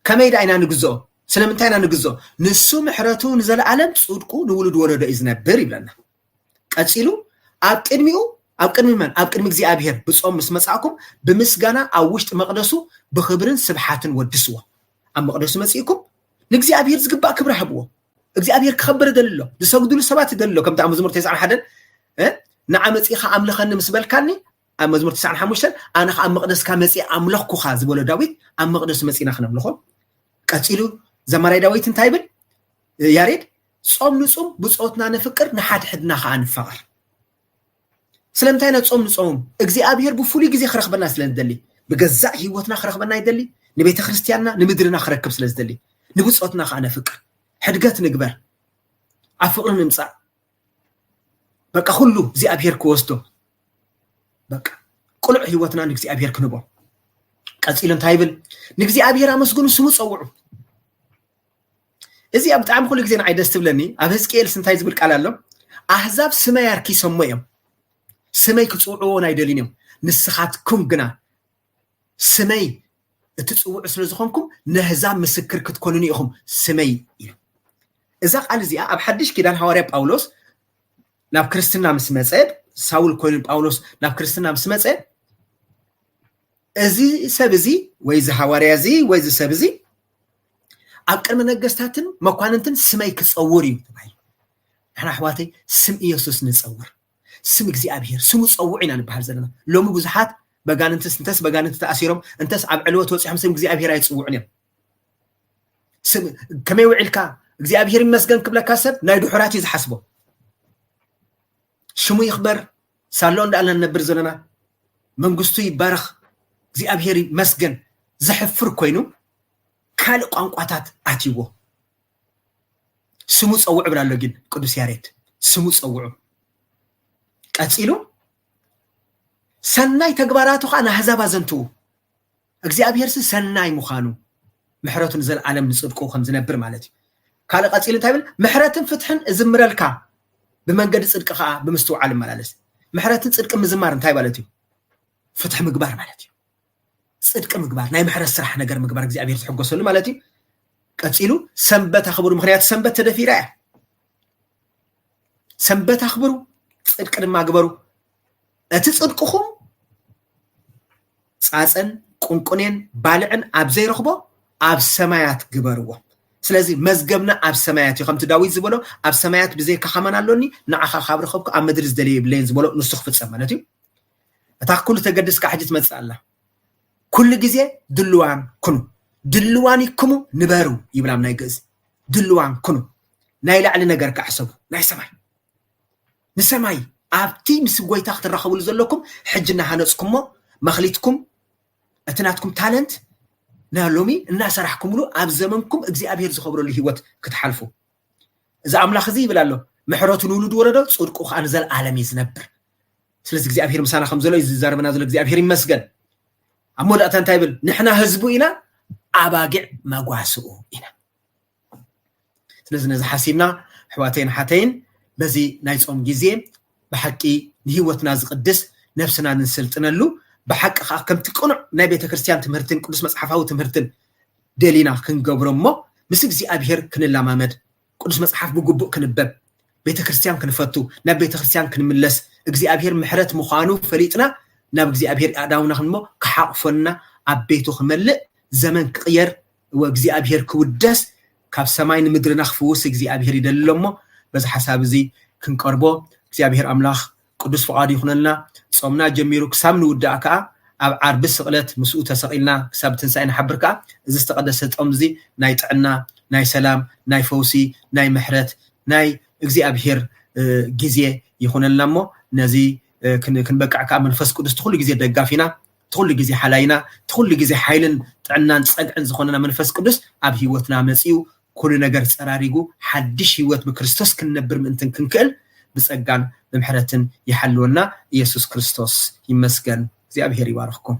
ከመይ ደኣ ኢና ንግዝኦ? ስለምንታይ ኢና ንግዝኦ? ንሱ ምሕረቱ ንዘለኣለም፣ ጽድቁ ንውሉድ ወለዶ እዩ ዝነብር ይብለና። ቀጺሉ ኣብ ቅድሚኡ፣ ኣብ ቅድሚ መን? ኣብ ቅድሚ እግዚኣብሔር ብጾም ምስ መጻእኩም ብምስጋና ኣብ ውሽጢ መቕደሱ ብኽብርን ስብሓትን ወድስዎ። ኣብ መቕደሱ መጺእኩም ንእግዚኣብሔር ዝግባእ ክብሪ ሃብዎ። እግዚኣብሔር ክኸብር ይደሊ ኣሎ። ዝሰግዱሉ ሰባት ይደሊ ኣሎ። ከምቲ ኣብ መዝሙር ተስዓን ሓደን ንዓ መጺእኻ ኣምልኸኒ ምስ በልካኒ ኣብ መዝሙር ተስዓን ሓሙሽተን ኣነ ኸዓ ኣብ መቕደስካ መጺእ ኣምለኽኩኻ ዝበሎ ዳዊት ኣብ መቕደሱ መጺእና ክነምልኾ። ቀጺሉ ዘማራይ ዳዊት እንታይ ይብል? ያሬድ ጾም ንጹም ብጾትና ንፍቅር ንሓድሕድና ኸዓ ንፋቐር። ስለምንታይ ኢና ጾም ንጾም? እግዚኣብሔር ብፍሉይ ግዜ ክረኽበና ስለ ዝደሊ፣ ብገዛእ ህይወትና ክረኽበና ይደሊ፣ ንቤተ ክርስቲያንና ንምድርና ክረክብ ስለ ዝደሊ፣ ንብጾትና ኸዓ ነፍቅር፣ ሕድገት ንግበር፣ ኣብ ፍቕሪ ንምጻእ። በቃ ኩሉ እግዚኣብሔር ክወስዶ፣ በቃ ቅሉዕ ህይወትና ንእግዚኣብሔር ክንቦ። ቀጺሉ እንታይ ይብል? ንእግዚኣብሔር ኣመስግኑ፣ ስሙ ጸውዑ። እዚ ኣብ ብጣዕሚ ኩሉ ግዜ ንዓይ ደስ ትብለኒ። ኣብ ህዝቅኤልስ እንታይ ዝብል ቃል ኣሎ? ኣህዛብ ስመይ ኣርኪሶሞ እዮም፣ ስመይ ክጽውዕዎ እውን ኣይደልዩን እዮም። ንስኻትኩም ግና ስመይ እትጽውዑ ስለ ዝኾንኩም ነህዛብ ምስክር ክትኮኑኒ ኢኹም ስመይ ኢሉ። እዛ ቃል እዚኣ ኣብ ሓድሽ ኪዳን ሃዋርያ ጳውሎስ ናብ ክርስትና ምስ መጸ፣ ሳውል ኮይኑ ጳውሎስ ናብ ክርስትና ምስ መጸ፣ እዚ ሰብ እዚ ወይ እዚ ሃዋርያ እዚ ወይ እዚ ሰብ እዚ ኣብ ቅድሚ ነገስታትን መኳንንትን ስመይ ክጸውር እዩ ተባሂሉ። ንሕና ኣሕዋተይ ስም ኢየሱስ ንጸውር፣ ስም እግዚኣብሔር ስሙ ጸውዑ ኢና ንበሃል ዘለና። ሎሚ ብዙሓት በጋንንትስ እንተስ በጋንንቲ ተኣሲሮም እንተስ ኣብ ዕልወት ወጺሖም ስም እግዚኣብሔር ኣይጽውዑን እዮም። ስም ከመይ ውዒልካ እግዚኣብሔር ይመስገን ክብለካ ሰብ ናይ ድሑራት እዩ ዝሓስቦ። ሽሙ ይኽበር ሳሎ እንዳኣልና ንነብር ዘለና መንግስቱ ይባረኽ እግዚኣብሔር ይመስገን ዘሕፍር ኮይኑ ካልእ ቋንቋታት ኣትይዎ። ስሙ ጸውዑ ብላ ኣሎ ግን ቅዱስ ያሬድ ስሙ ጸውዑ። ቀጺሉ ሰናይ ተግባራቱ ከዓ ንኣህዛብ ኣዘንትዉ። እግዚኣብሔርሲ ሰናይ ምዃኑ ምሕረቱ ንዘለዓለም ንጽድቁ ከም ዝነብር ማለት እዩ። ካልእ ቀፂሉ እንታይ ይብል? ምሕረትን ፍትሕን እዝምረልካ፣ ብመንገዲ ፅድቂ ከዓ ብምስትውዓል እመላለስ። ምሕረትን ፅድቂ ምዝማር እንታይ ማለት እዩ? ፍትሒ ምግባር ማለት እዩ። ፅድቂ ምግባር፣ ናይ ምሕረት ስራሕ ነገር ምግባር እግዚኣብሔር ዝሕጎሰሉ ማለት እዩ። ቀፂሉ ሰንበት ኣኽብሩ፣ ምክንያቱ ሰንበት ተደፊራ እያ። ሰንበት ኣኽብሩ፣ ፅድቂ ድማ ግበሩ። እቲ ፅድቅኹም ፃፀን ቁንቁኔን ባልዕን ኣብ ዘይረኽቦ ኣብ ሰማያት ግበርዎ። ስለዚ መዝገብና ኣብ ሰማያት እዩ። ከምቲ ዳዊት ዝበሎ ኣብ ሰማያት ብዘይካ ከማን ኣሎኒ፣ ንዓኻ ካብ ረኸብኩ ኣብ ምድሪ ዝደለየ የብለይን ዝበሎ ንሱ ክፍፀም ማለት እዩ። እታ ኩሉ ተገድስ ከዓ ሕጂ ትመፅእ ኣላ። ኩሉ ግዜ ድልዋን ኩኑ፣ ድልዋን ይኩሙ ንበሩ ይብል ኣብ ናይ ግእዝ። ድልዋን ኩኑ፣ ናይ ላዕሊ ነገር ከዓ ሕሰቡ፣ ናይ ሰማይ ንሰማይ ኣብቲ ምስ ጎይታ ክትራኸብሉ ዘለኩም ሕጂ እናሃነፅኩሞ መኽሊትኩም እቲ ናትኩም ታለንት ና ሎሚ እናሰራሕኩምሉ ኣብ ዘመንኩም እግዚኣብሔር ዝኸብረሉ ህይወት ክትሓልፉ እዚ ኣምላኽ እዚ ይብል ኣሎ። ምሕረቱ ንውሉድ ወረዶ፣ ጽድቁ ከኣ ንዘለኣለም እዩ ዝነብር። ስለዚ እግዚኣብሔር ምሳና ከም ዘሎ እዩ ዝዛረበና ዘሎ። እግዚኣብሔር ይመስገን። ኣብ መወዳእታ እንታይ ይብል? ንሕና ህዝቡ ኢና፣ ኣባጊዕ መጓስኡ ኢና። ስለዚ ነዚ ሓሲብና ኣሕዋተይን ሓተይን በዚ ናይ ጾም ግዜ ብሓቂ ንህይወትና ዝቕድስ ነብስና ንስልጥነሉ ብሓቂ ከኣ ከምቲ ቅኑዕ ናይ ቤተ ክርስቲያን ትምህርትን ቅዱስ መጽሓፋዊ ትምህርትን ደሊና ክንገብሮ እሞ ምስ እግዚኣብሔር ክንለማመድ ቅዱስ መጽሓፍ ብግቡእ ክንበብ ቤተ ክርስቲያን ክንፈቱ ናብ ቤተ ክርስቲያን ክንምለስ እግዚኣብሔር ምሕረት ምዃኑ ፈሊጥና ናብ እግዚኣብሔር ኣእዳውና ክንሞ ክሓቕፈና ኣብ ቤቱ ክመልእ ዘመን ክቕየር እግዚኣብሔር ክውደስ ካብ ሰማይ ንምድርና ክፍውስ እግዚኣብሔር ይደሊ ኣሎ እሞ በዚ ሓሳብ እዚ ክንቀርቦ እግዚኣብሔር ኣምላኽ ቅዱስ ፍቓዱ ይኹነልና። ጾምና ጀሚሩ ክሳብ ንውዳእ ከኣ ኣብ ዓርቢ ስቕለት ምስኡ ተሰቒልና ክሳብ ትንሳኤ ንሓብር ከኣ እዚ ዝተቐደሰ ጾም እዚ ናይ ጥዕና፣ ናይ ሰላም፣ ናይ ፈውሲ፣ ናይ ምሕረት፣ ናይ እግዚኣብሔር ግዜ ይኹነልና እሞ ነዚ ክንበቅዕ ከኣ መንፈስ ቅዱስ ትኹሉ ግዜ ደጋፊና ትኹሉ ግዜ ሓላይና ትኹሉ ግዜ ሓይልን ጥዕናን ጸግዕን ዝኾነና መንፈስ ቅዱስ ኣብ ህይወትና መጺኡ ኩሉ ነገር ጸራሪጉ ሓድሽ ህይወት ብክርስቶስ ክንነብር ምእንትን ክንክእል ብጸጋን ብምሕረትን ይሓልወና። ኢየሱስ ክርስቶስ ይመስገን። እግዚኣብሔር ይባርኽኩም።